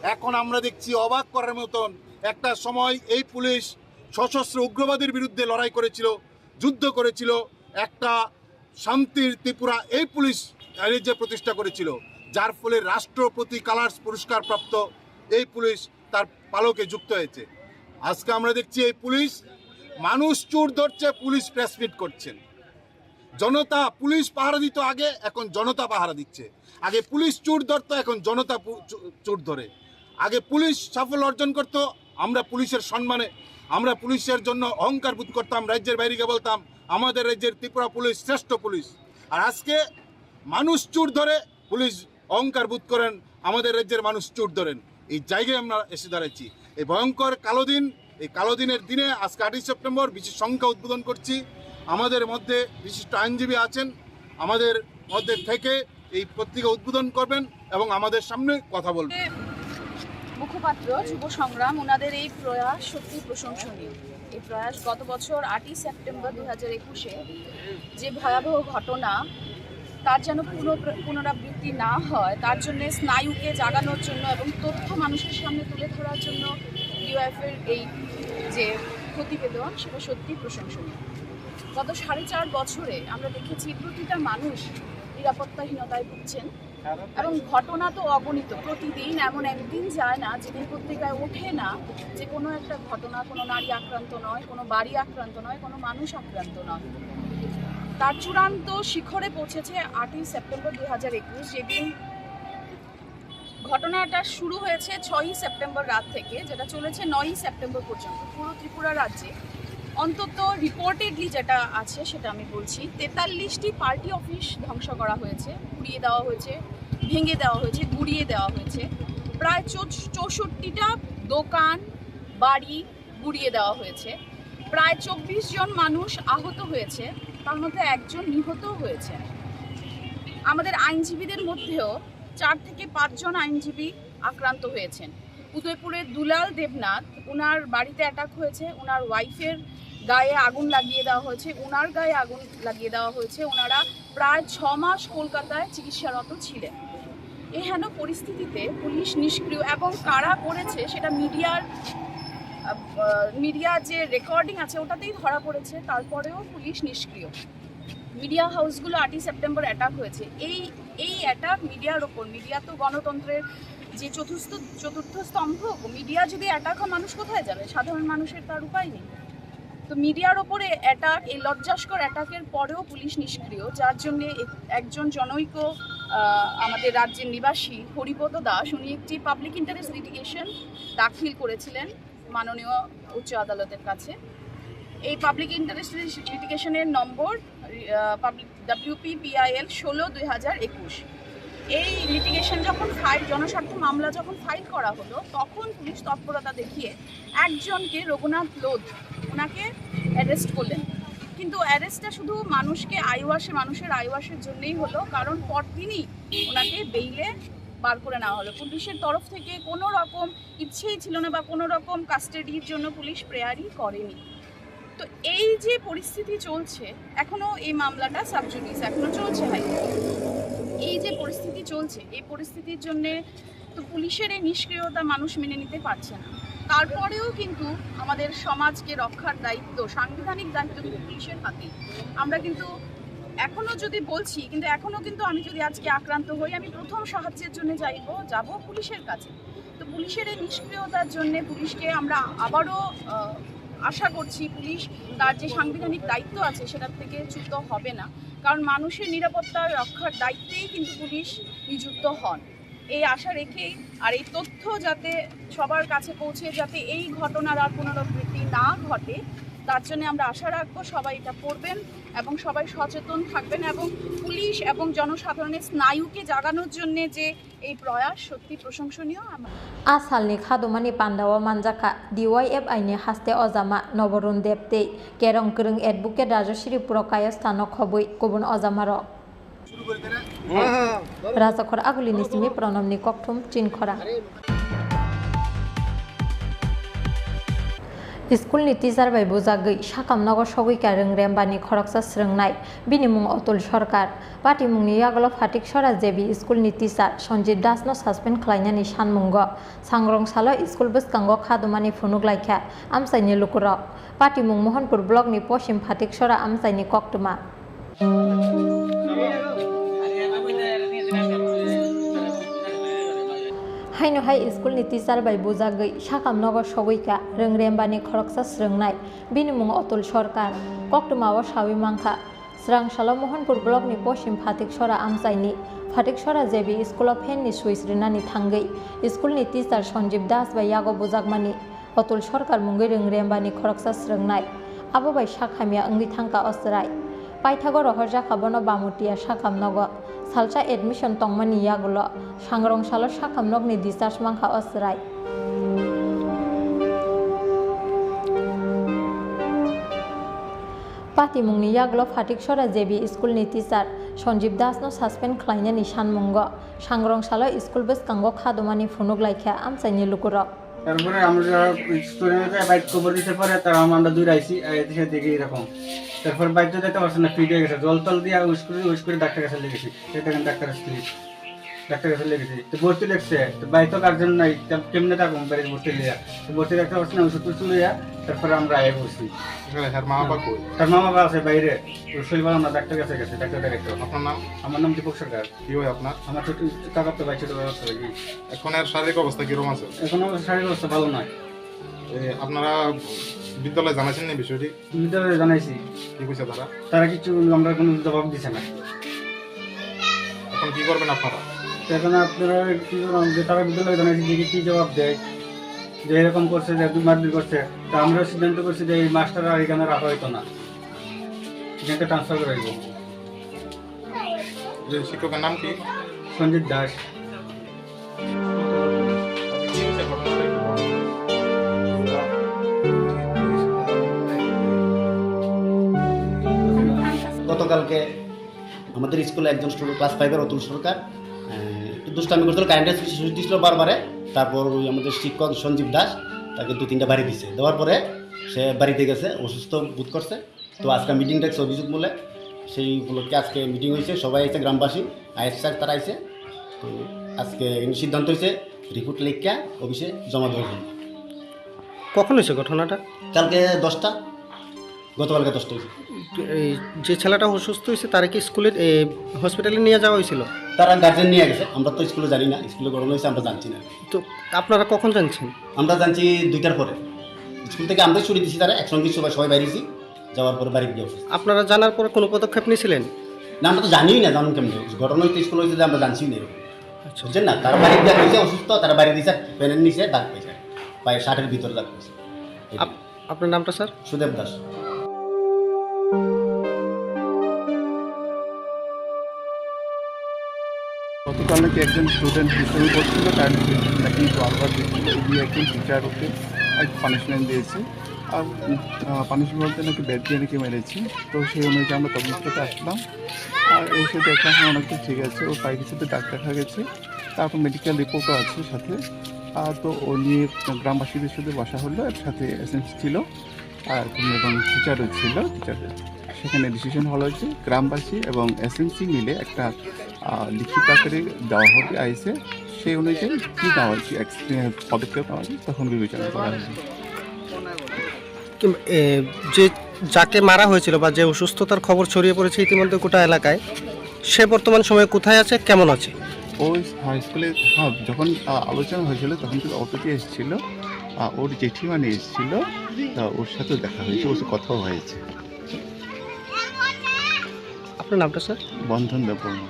এখন আমরা দেখছি অবাক করার মতন, একটা সময় এই পুলিশ সশস্ত্র উগ্রবাদীর বিরুদ্ধে লড়াই করেছিল, যুদ্ধ করেছিল, একটা শান্তির ত্রিপুরা এই পুলিশ এই রাজ্যে প্রতিষ্ঠা করেছিল, যার ফলে রাষ্ট্রপতি কালার্স পুরস্কার প্রাপ্ত এই পুলিশ তার পালকে যুক্ত হয়েছে। আজকে আমরা দেখছি এই পুলিশ মানুষ চোর ধরছে, পুলিশ প্রেস মিট করছেন। জনতা, পুলিশ পাহারা দিত আগে, এখন জনতা পাহারা দিচ্ছে। আগে পুলিশ চোর ধরতো, এখন জনতা পু- চো- চোর ধরে। আগে পুলিশ সাফল্য অর্জন করত, আমরা পুলিশের সম্মানে, আমরা পুলিশের জন্য অহংকার বোধ করতাম, রাজ্যের বাইরে গিয়ে বলতাম আমাদের রাজ্যের ত্রিপুরা পুলিশ শ্রেষ্ঠ পুলিশ। আর আজকে মানুষ চোর ধরে, পুলিশ অহংকার বোধ করেন, আমাদের রাজ্যের মানুষ চোর ধরেন। এই জায়গায় আমরা এসে দাঁড়াচ্ছি। এই ভয়ঙ্কর কালো দিন, এই কালো দিনের দিনে আজকে আটই সেপ্টেম্বর বিশেষ সংখ্যা উদ্বোধন করছি। আমাদের মধ্যে বিশিষ্ট আইনজীবী আছেন, আমাদের মধ্যে থেকে এই পত্রিকা উদ্বোধন করবেন এবং আমাদের সামনে কথা বলবেন। মুখপাত্র যুব সংগ্রাম, ওনাদের এই প্রয়াস সত্যি প্রশংসনীয়। এই প্রয়াস গত বছর আটই সেপ্টেম্বর দুই হাজার একুশে যে ভয়াবহ ঘটনা, তার যেন পুনঃ- পুনরাবৃত্তি না হয়, তার জন্য স্নায়ুকে জাগানোর জন্য এবং তথ্য মানুষের সামনে তুলে ধরার জন্য ডিওয়াইএফ এর এই যে প্রতিবেদন, সেটা সত্যি প্রশংসনীয়। গত সাড়ে চার বছরে আমরা দেখেছি প্রতিটা মানুষ নিরাপত্তাহীনতায় ভুগছেন এবং ঘটনা তো অগণিত, প্রতিদিন এমন একদিন যায় না যেদিন পত্রিকায় ওঠে না যে কোনো একটা ঘটনা, কোনো নারী আক্রান্ত নয়, কোনো বাড়ি আক্রান্ত নয়, কোনো মানুষ আক্রান্ত নয়। তার চূড়ান্ত শিখরে পৌঁছেছে আটই সেপ্টেম্বর দুই হাজার একুশ, যেদিন ঘটনাটা শুরু হয়েছে ছয়ই সেপ্টেম্বর রাত থেকে, যেটা চলেছে নয়ই সেপ্টেম্বর পর্যন্ত। পুরো ত্রিপুরা রাজ্যে অন্তত রিপোর্টেডলি যেটা আছে সেটা আমি বলছি, তেতাল্লিশটি পার্টি অফিস ধ্বংস করা হয়েছে, পুড়িয়ে দেওয়া হয়েছে, ভেঙে দেওয়া হয়েছে, গুড়িয়ে দেওয়া হয়েছে। প্রায় চৌ- চৌষট্টিটা দোকান, বাড়ি গুড়িয়ে দেওয়া হয়েছে। প্রায় চব্বিশ জন মানুষ আহত হয়েছে, তার মধ্যে একজন নিহত হয়েছে। আমাদের আইনজীবীদের মধ্যেও চার থেকে পাঁচজন আইনজীবী আক্রান্ত হয়েছেন। উদয়পুরের দুলাল দেবনাথ, ওনার বাড়িতে অ্যাটাক হয়েছে, ওনার ওয়াইফের গায়ে আগুন লাগিয়ে দেওয়া হয়েছে, ওনার গায়ে আগুন লাগিয়ে দেওয়া হয়েছে। ওনারা প্রায় ছ মাস কলকাতায় চিকিৎসারত ছিলেন। এহেন পরিস্থিতিতে পুলিশ নিষ্ক্রিয় এবং কারা করেছে সেটা মিডিয়ার মিডিয়ার যে রেকর্ডিং আছে ওটাতেই ধরা পড়েছে, তারপরেও পুলিশ নিষ্ক্রিয়। মিডিয়া হাউসগুলো আটই সেপ্টেম্বর অ্যাটাক হয়েছে। এই এই অ্যাটাক মিডিয়ার ওপর, মিডিয়া তো গণতন্ত্রের যে চতুর্থ চতুর্থ স্তম্ভ, মিডিয়া যদি অ্যাটাক হয় মানুষ কোথায় যাবে? সাধারণ মানুষের তার উপায় নেই। তো মিডিয়ার ওপরে অ্যাটাক, এই লজ্জাস্কর অ্যাটাকের পরেও পুলিশ নিষ্ক্রিয়, যার জন্য একজন জনৈক আমাদের রাজ্যের নিবাসী হরিপদ দাস, উনি একটি পাবলিক ইন্টারেস্ট লিটিগেশন দাখিল করেছিলেন মাননীয় উচ্চ আদালতের কাছে। এই পাবলিক ইন্টারেস্ট লিটিগেশনের নম্বর পাবলিক ডাব্লিউপিপিআইএল ষোলো দুই হাজার একুশ। এই লিটিগেশন যখন ফাইল, জনস্বার্থ মামলা যখন ফাইল করা হলো, তখন পুলিশ তৎপরতা দেখিয়ে একজনকে, রঘুনাথ লোধ, ওনাকে অ্যারেস্ট করলেন। কিন্তু অ্যারেস্টটা শুধু মানুষকে আইওয়াশে মানুষের আইওয়াশের জন্যই হলো, কারণ পরদিনই ওনাকে বেইলে বার করে নেওয়া হলো। পুলিশের তরফ থেকে কোনো রকম ইচ্ছেই ছিল না বা কোনো রকম কাস্টাডির জন্য পুলিশ প্রেয়ারই করেনি। তো এই যে পরিস্থিতি চলছে, এখনো এই মামলাটা সাব জুডিস এখনো চলছে হাইকোর্টে। এই যে পরিস্থিতি চলছে, এই পরিস্থিতির জন্য তো পুলিশের এই নিষ্ক্রিয়তা মানুষ মেনে নিতে পারছে না। তারপরেও কিন্তু আমাদের সমাজকে রক্ষার দায়িত্ব, সাংবিধানিক দায়িত্ব কিন্তু পুলিশের হাতেই। আমরা কিন্তু এখনো যদি বলছি, কিন্তু এখনো কিন্তু আমি যদি আজকে আক্রান্ত হই, আমি প্রথম সাহায্যের জন্য যাইব, যাব পুলিশের কাছে। তো পুলিশের এই নিষ্ক্রিয়তার জন্য পুলিশকে আমরা আবারও, আহ, আশা করছি পুলিশ তার যে সাংবিধানিক দায়িত্ব আছে সেটার থেকে চ্যুত হবে না, কারণ মানুষের নিরাপত্তা রক্ষার দায়িত্বেই কিন্তু পুলিশ নিযুক্ত হন। এই আশা রেখেই আর এই তথ্য যাতে সবার কাছে পৌঁছে, যাতে এই ঘটনার আর পুনরাবৃত্তি না ঘটে, তার জন্য আমরা আশা রাখবো সবাই এটা পড়বেন এবং সবাই সচেতন থাকবেন এবং পুলিশ এবং জনসাধারণের স্নায়ুকে জাগানোর জন্য যে এই প্রয়াস সত্যি প্রশংসনীয়। আমার A salni khadumani pandao manjakha D Y F I ni haste ojama Noborun Deb tei kerong kwrwng advocate Rajashri Puro kayos thano khobwi kubun ojamarok. Rajakhor Agulini simi Pranamni kokthum Chinkhora. School ni teacher bai bujagwi sakam nogo sogwi ka rwng rembani khoroksa swrwngnai, bini mung Otul Sarkar. Patimungni yagulo Phatik Sora J B school ni teacher Sanjib Das no suspend khlainani sanmungo sangrong salo school bwskango khadumani phunuk laikha amchaini lukurok. Patimung Mohanpur block ni posim Phatik Sora amchaini koktwma. Haino hai school ni teacher bai bujagwi sakam nogo sogwi ka rwng rembani khoroksa swrwngnai, bini mung Otul Sarkar. Koktwma o sawi mankha, swrang salo Mohanpur block ni posim Phatik Sora amchaini Phatik Sora J B school o fan ni switch rwnani thangwi school ni teacher Sanjib Das bai yago bujakmani Otul Sarkar mungwi rwng rembani khoroksa swrwngnai. Abo bai sak hamya wngwi thangkha o chwrai. Paithago rohorjakha bono Bamutia sakam nogo. Salsa admission tongmani yagulo sangrong salo sakam nokni discharge mankha o chwrai. Patimungni yagulo Phatik Sora J B school ni teacher Sanjib Das no suspend khlainani sanmungo sangrong salo school bwskango khadumani phunuk laikha amchaini lukurok. তারপরে আমরা স্টুডেন্টরা বাইক খবর দিতে পারে, তারা আমরা দূরে আইছি, এই দেশে দেখি এরকম। তারপর বাইক তো যেতে পারছে না, ফিট হয়ে গেছে, জল টল দিয়ে উস করে উস করে ডাক্তার কাছে লেগেছি। এই দেখেন ডাক্তার আসছে, ডাক্তার কাছে লেগেছি, তো ভর্তি লেখছে, তো বাইক তো গার্জেন নাই, তা কেমনে থাকবো বাড়িতে ভর্তি লিয়া? তো ভর্তি রাখতে পারছে না, ওষুধ টষুধ লইয়া তারপরে আমরা আগে বসছি। এখানে তার মা বাবা কই? তার মা বাবা আছে বাইরে, ওর শরীর ভালো না, ডাক্তার কাছে গেছে, ডাক্তার দেখাইতে। আপনার নাম? আমার নাম দীপক সরকার। কি হয় আপনার? আমার ছোট কাকার তো ভাই, ছোট ভাই আছে, ভাই। এখন এর শারীরিক অবস্থা কিরকম আছে? এখন আমার শারীরিক অবস্থা ভালো নয়। এ, আপনারা বিদ্যালয়ে জানাইছেন না বিষয়টি? বিদ্যালয়ে জানাইছি। কি কইছে তারা? তারা কিছু, আমরা কোনো জবাব দিছে না। এখন কি করবেন আপনারা? তো এখন আপনারা কি করবেন? যে তারা বিদ্যালয়ে জানাইছি, দেখি কি জবাব দেয়, যে এরকম করছে, যে মারধর করছে। তো আমরা সিদ্ধান্ত করছি যে এই মাস্টার আর এখানে রাখা হইতো না, এখানকে ট্রান্সফার করা হইব। যে শিক্ষকের নাম কি? সঞ্জিত দাস। গতকালকে আমাদের স্কুলে একজন স্টুডেন্ট, ক্লাস ফাইভের অতুল সরকার, আহ, একটু দুষ্টামি করছিল, কারেন্টের সুইচ দিছিল বারবারে। তারপর ওই আমাদের শিক্ষক সঞ্জীব দাস তাকে দু তিনটা বাড়ি দিছে, দেওয়ার পরে সে বাড়িতে গেছে, অসুস্থ বোধ করছে। তো আজকে মিটিং ডাকছে অভিযোগ মূলে, সেই উপলক্ষে আজকে মিটিং হয়েছে, সবাই আছে, গ্রামবাসী, আইএস স্যার তারা আইছে। তো আজকে এই সিদ্ধান্ত হয়েছে রিপোর্ট লেখিয়া অফিসে জমা দেওয়া হবে। কখন হয়েছে ঘটনাটা? কালকে দশটা, গতকালকে দশটা হয়েছে। এই যে ছেলেটা অসুস্থ হয়েছে, তারা কি স্কুলে, এ, হসপিটালে নিয়ে যাওয়া হয়েছিল? তারা গার্জেন নিয়ে গেছে, আমরা তো স্কুলে জানি না, স্কুলে ঘটনা হয়েছে আমরা জানছি না। তো আপনারা কখন জানছেন? আমরা জানছি দুইটার পরে, স্কুল থেকে আমরা ছুটি দিছি, তারা একসঙ্গে সবাই সবাই বাইরেছি। যাওয়ার পরে বাড়িতে গিয়ে অসুস্থ। আপনারা জানার পরে কোনো পদক্ষেপ নিয়েছিলেন? না, আমরা তো জানিই না, জানুন কেমনি? ঘটনা হইতে স্কুল হইতে যে আমরা জানছি না এরকম। আচ্ছা। বুঝছেন না? তারা বাড়িতে গিয়ে হইছে অসুস্থ, তারা বাড়ি দিছে, প্যান্টের নিচে দাগ পাইছে, পায়ে শার্টের ভিতরে দাগ পাইছে। আপ-, আপনার নামটা স্যার? সুদেব দাস। গতকাল নাকি একজন স্টুডেন্ট দুষ্টামি করছিল, তার নাকি বারবার দিচ্ছিল, এগুলি একজন টিচার ওকে এক পানিশমেন্ট দিয়েছে। আর, আহ, পানিশমেন্ট বলতে নাকি ব্যাট দিয়ে নাকি মেরেছে। তো সেই অনুযায়ী আমরা তদন্ত করতে আসলাম। আর এসে দেখলাম হ্যাঁ, অনেকটা ঠিক আছে, ওর পায়ে কিছুতে দাগ দেখা গেছে। তারপর মেডিকেল রিপোর্টও আছে সাথে। আর তো ও নিয়ে গ্রামবাসীদের সাথে বসা হলো, একসাথে এসএমসি ছিল। আর কোনো এবং টিচারও ছিল, টিচার, সেখানে ডিসিশন হলো যে গ্রামবাসী এবং এসএমসি মিলে একটা, আহ, লিখিত আকারে দেওয়া হবে আইসে, সেই অনুযায়ী কী নেওয়া উচিত, এক্স-, এ, পদক্ষেপ নেওয়া উচিত, তখন বিবেচনা করা হবে। কিম-, এ, যে, যাকে মারা হয়েছিল বা যে অসুস্থতার খবর ছড়িয়ে পড়েছে ইতিমধ্যে গোটা এলাকায়, সে বর্তমান সময়ে কোথায় আছে, কেমন আছে? ও হাই স্কুলে, হ্যাঁ, যখন, আ, আলোচনা হয়েছিল তখন কিন্তু অতিথি এসেছিল, আ, ওর জেঠিমা নিয়ে এসেছিল, তা ওর সাথে দেখা হয়েছে, ওর সাথে কথাও হয়েছে। আপনার নামটা, স্যার? বন্ধন Debbarma.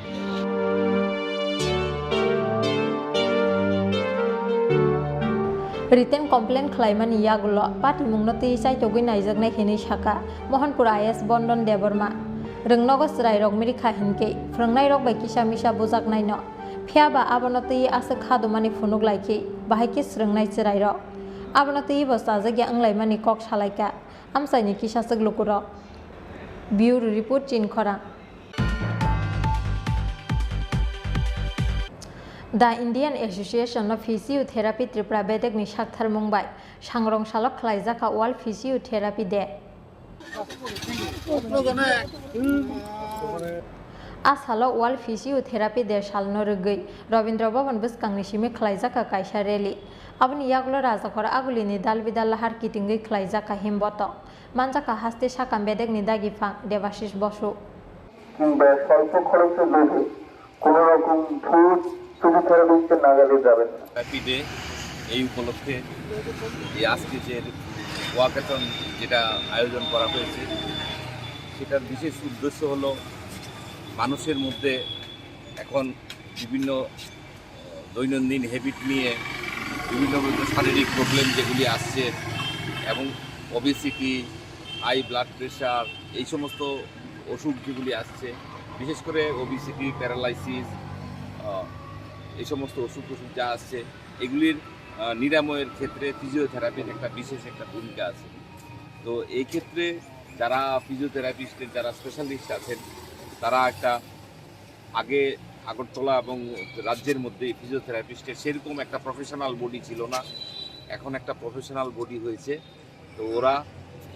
Written complaint khlaimani yagulo patimungno twi chaitogwi naijaknai hinwi sakha Mohanpur I A S Bondon Debbarma. Rwngnogo chwrairok mirikha hinkhe, phrwngnairok bai kisa misa bujaknaino. Phiya ba abono twi aswk kha dumani phunuk lai khe, bahai khe swrwngnai chwrairok. Abono twibo chajakya wnglaimani kok salaikha amchaini kisachwk lukurok. Bureau Report, Chinkhorang. The Indian Association of Physiotherapy Tripura bedekni saktharmung bai sangrong salo khlaijak kha World Physiotherapy Day. A salo World Physiotherapy Day salno rwgwi Rabindra Bhavan bwskangni simi khlaijak kha kaisa rally. Aboni yagulo Rajakhor Agulini dal bidal lahar kitingwi khlaijak kha himbotok. Manjak kha haste sakam bedekni dagi phang Debashish Bosu. কিংবা স্বল্প খরচে লোভে কোনো রকম ভুল ফিজিওথেরাপিস্টের নাগালে যাবেন না। হ্যাপি ডে, এই উপলক্ষে এই আজকে যে ওয়াকাথন যেটা আয়োজন করা হয়েছে, সেটার বিশেষ উদ্দেশ্য হলো মানুষের মধ্যে এখন বিভিন্ন দৈনন্দিন হ্যাবিট নিয়ে বিভিন্ন বিভিন্ন শারীরিক প্রবলেম যেগুলি আসছে এবং ওবেসিটি, হাই ব্লাড প্রেশার, এই সমস্ত অসুখ যেগুলি আসছে, বিশেষ করে ওবেসিটি, প্যারালাইসিস, এই সমস্ত অসুখ টসুখ যা আসছে, এগুলির আহ, নিরাময়ের ক্ষেত্রে ফিজিওথেরাপির একটা বিশেষ একটা ভূমিকা আছে। তো এই ক্ষেত্রে যারা ফিজিওথেরাপিস্টের যারা স্পেশালিস্ট আছেন, তারা একটা আগে আগরতলা এবং রাজ্যের মধ্যে ফিজিওথেরাপিস্টের সেরকম একটা প্রফেশনাল বডি ছিল না, এখন একটা প্রফেশনাল বডি হয়েছে। তো ওরা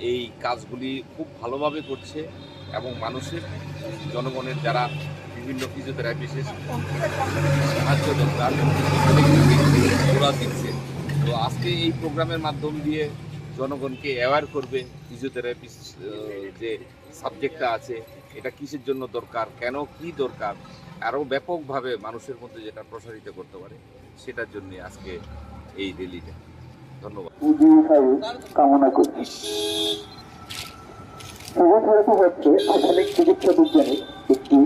এই কাজগুলি খুব ভালোভাবে করছে এবং মানুষের, জনগণের যারা বিভিন্ন ফিজিওথেরাপিস্টের সাহায্য দরকার, ওরা দিচ্ছে। তো আজকে এই প্রোগ্রামের মাধ্যম দিয়ে জনগণকে অ্যাওয়্যার করবে ফিজিওথেরাপিস্ট, আহ, যে সাবজেক্টটা আছে, এটা কিসের জন্য দরকার, কেন কি দরকার, আরও ব্যাপকভাবে মানুষের মধ্যে যেটা প্রসারিত করতে পারে, সেটার জন্য আজকে এই র্যালিটা। ধন্যবাদ। দীর্ঘায়ু কামনা করছি। ফিজিওথেরাপি হচ্ছে আধুনিক চিকিৎসা বিজ্ঞানের একটি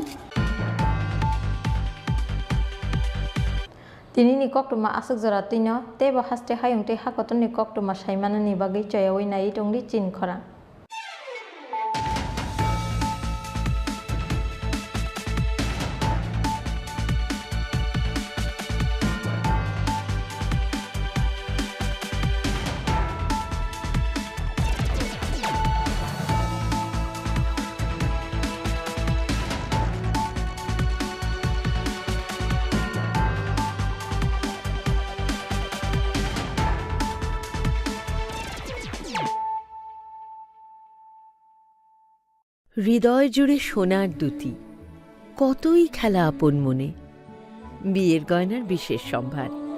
Tini ni koktwma aswk jora twino, teibo haste hayung tei hakotorni koktwma saimanani bagwi choyaui naiwi tongdi Chinkhorang. হৃদয় জুড়ে সোনার দুতি, কতই খেলা আপন মনে। বিয়ের গয়নার বিশেষ সম্ভার।